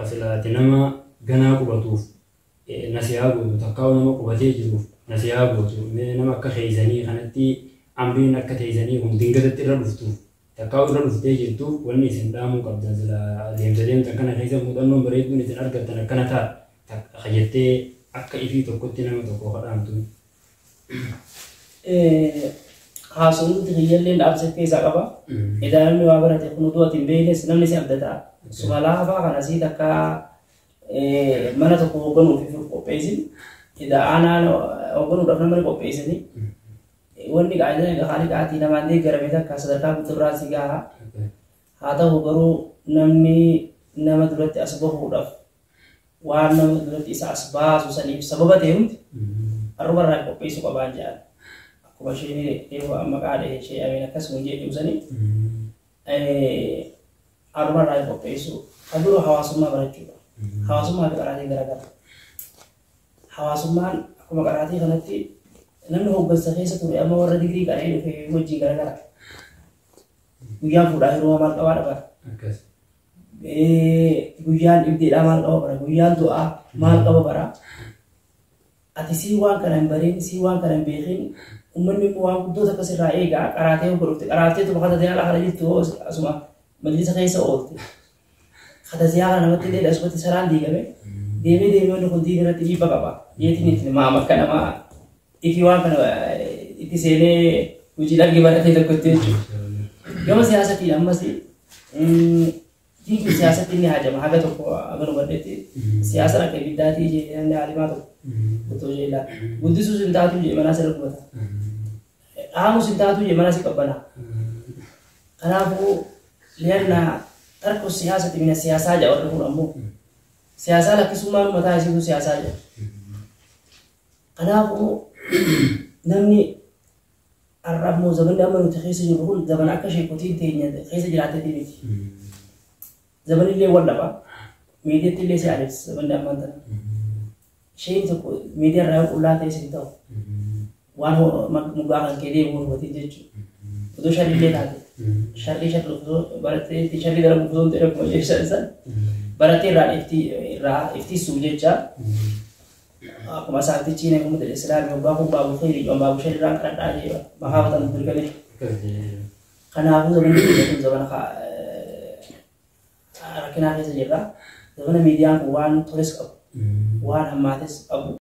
ka silaa ati nama ganaa qubatuuf nasihaa gootu takkaahuu nama qubatee jiruuf nasihaa gootu nama akka keessanii kanatti amriin akka teessanii kun dingatatti irra dhuftuuf takkaa'u irra dhuftee jirtuuf wanni isin dhaamuu qabdan sila deemsa deemtan kana keessa muuxannoon bareedduun isin argattan akkana ta'a jettee akka ifii tokkotti nama tokko kadhaamtu. Haasofni kiyyallee dhaamsa keessaa qaba. Edaa namni waa barate kun utuu ati hin beeknes namni si abdata. Suma laafaa kana sii takka mana tokko hoogganuuf qopheessin. Edaa aanaa hoogganuudhaaf nama qopheessanii. Wanni qaayidaa Khaaliqaatii namaan deeggarame takka sadarkaa guuturraa si gaha. Haa ta'u garuu namni nama duratti as bahuudhaaf waan nama duratti isa as baasu saniif sababa ta'e hundi arrubarraa qopheessuu qabaan jedhan. Akkuma isheen yeroo amma qaadhe ishee amiin akkasuma jedhu sanii arrubarraa qopheessuu. Kan biroo hawaasummaa barachuudha. Hawaasummaa fi qaraatiin garaagara. Hawaasummaan akkuma qaraatii kanatti namni hooggansa keessa ture amma warra digirii qaree dhufe wajjin garaagara. Guyyaan fuudhaa yeroo maal qabaa dhabara. Guyyaan dhibdeedhaa maal qaba bara. Guyyaan du'aa maal qaba bara. Ati sii waan kana hin bariin sii waan kana hin beekin uummanni immoo waan guddoota akkasirraa eegaa qaraatee hogga dhufte qaraatee tuma kata ta'ee ala jirtu asuma majlisa keessa oolte. Kata siyaa kana namatti illee asumatti saraan diigame deemee deemee wanni kun diin irratti dhiibba qaba. Yeetiin itti maama akka namaa ifi waan kana itti seenee hojii dhalgi baratee tokkotti jechuudha. Gama siyaasatiin ammas diinni siyaasatti inni hajama haga tokko haga nu badhetti siyaasaan akka ibiddaatii jee namni haalimaa tokko otoo jeellaa guddisuus hin taatu jee manaa sirra gubata. Dhaamus hin taatu jee manaa si qabbanaa. Kanaafuu lianna tarku siyaasati mina siyaasaa jedha warri kun ammoo siyaasaa lakkisummaan mataa isiitu siyaasaa jedha. Kanaafuu namni har'a ammoo zamanni amma nuti keessa jirru kun zamana akka sheekotiin teenya keessa jiraateeti miti. Zamanni illee wal dhaba. Miidiyaatti illee si adeemsisa zamanni ammaan tana. Isheen tokko miidiyaa irraa yoo qullaa ta'e sin ta'u. Waan mugaa kan kee deemu hubatiin jechuudha. Odoo sharriillee taate sharrii sharrii osoo barattee itti sharrii dalagu osoo hin ta'in akkuma jecha san barattee irraa ifti irraa iftisuuf jecha akkuma saaftichi nama uummata islaamii hoggaa kun baabu khayrii jedhan baabu sharrii irraan kadhadhaa jee makaafatan dirqame. Kanaafuu zamanni keenya kun zamana rakkinaa keessa jirra. Zamana miidiyaan kun waan toles qabu waan hammaates qabu.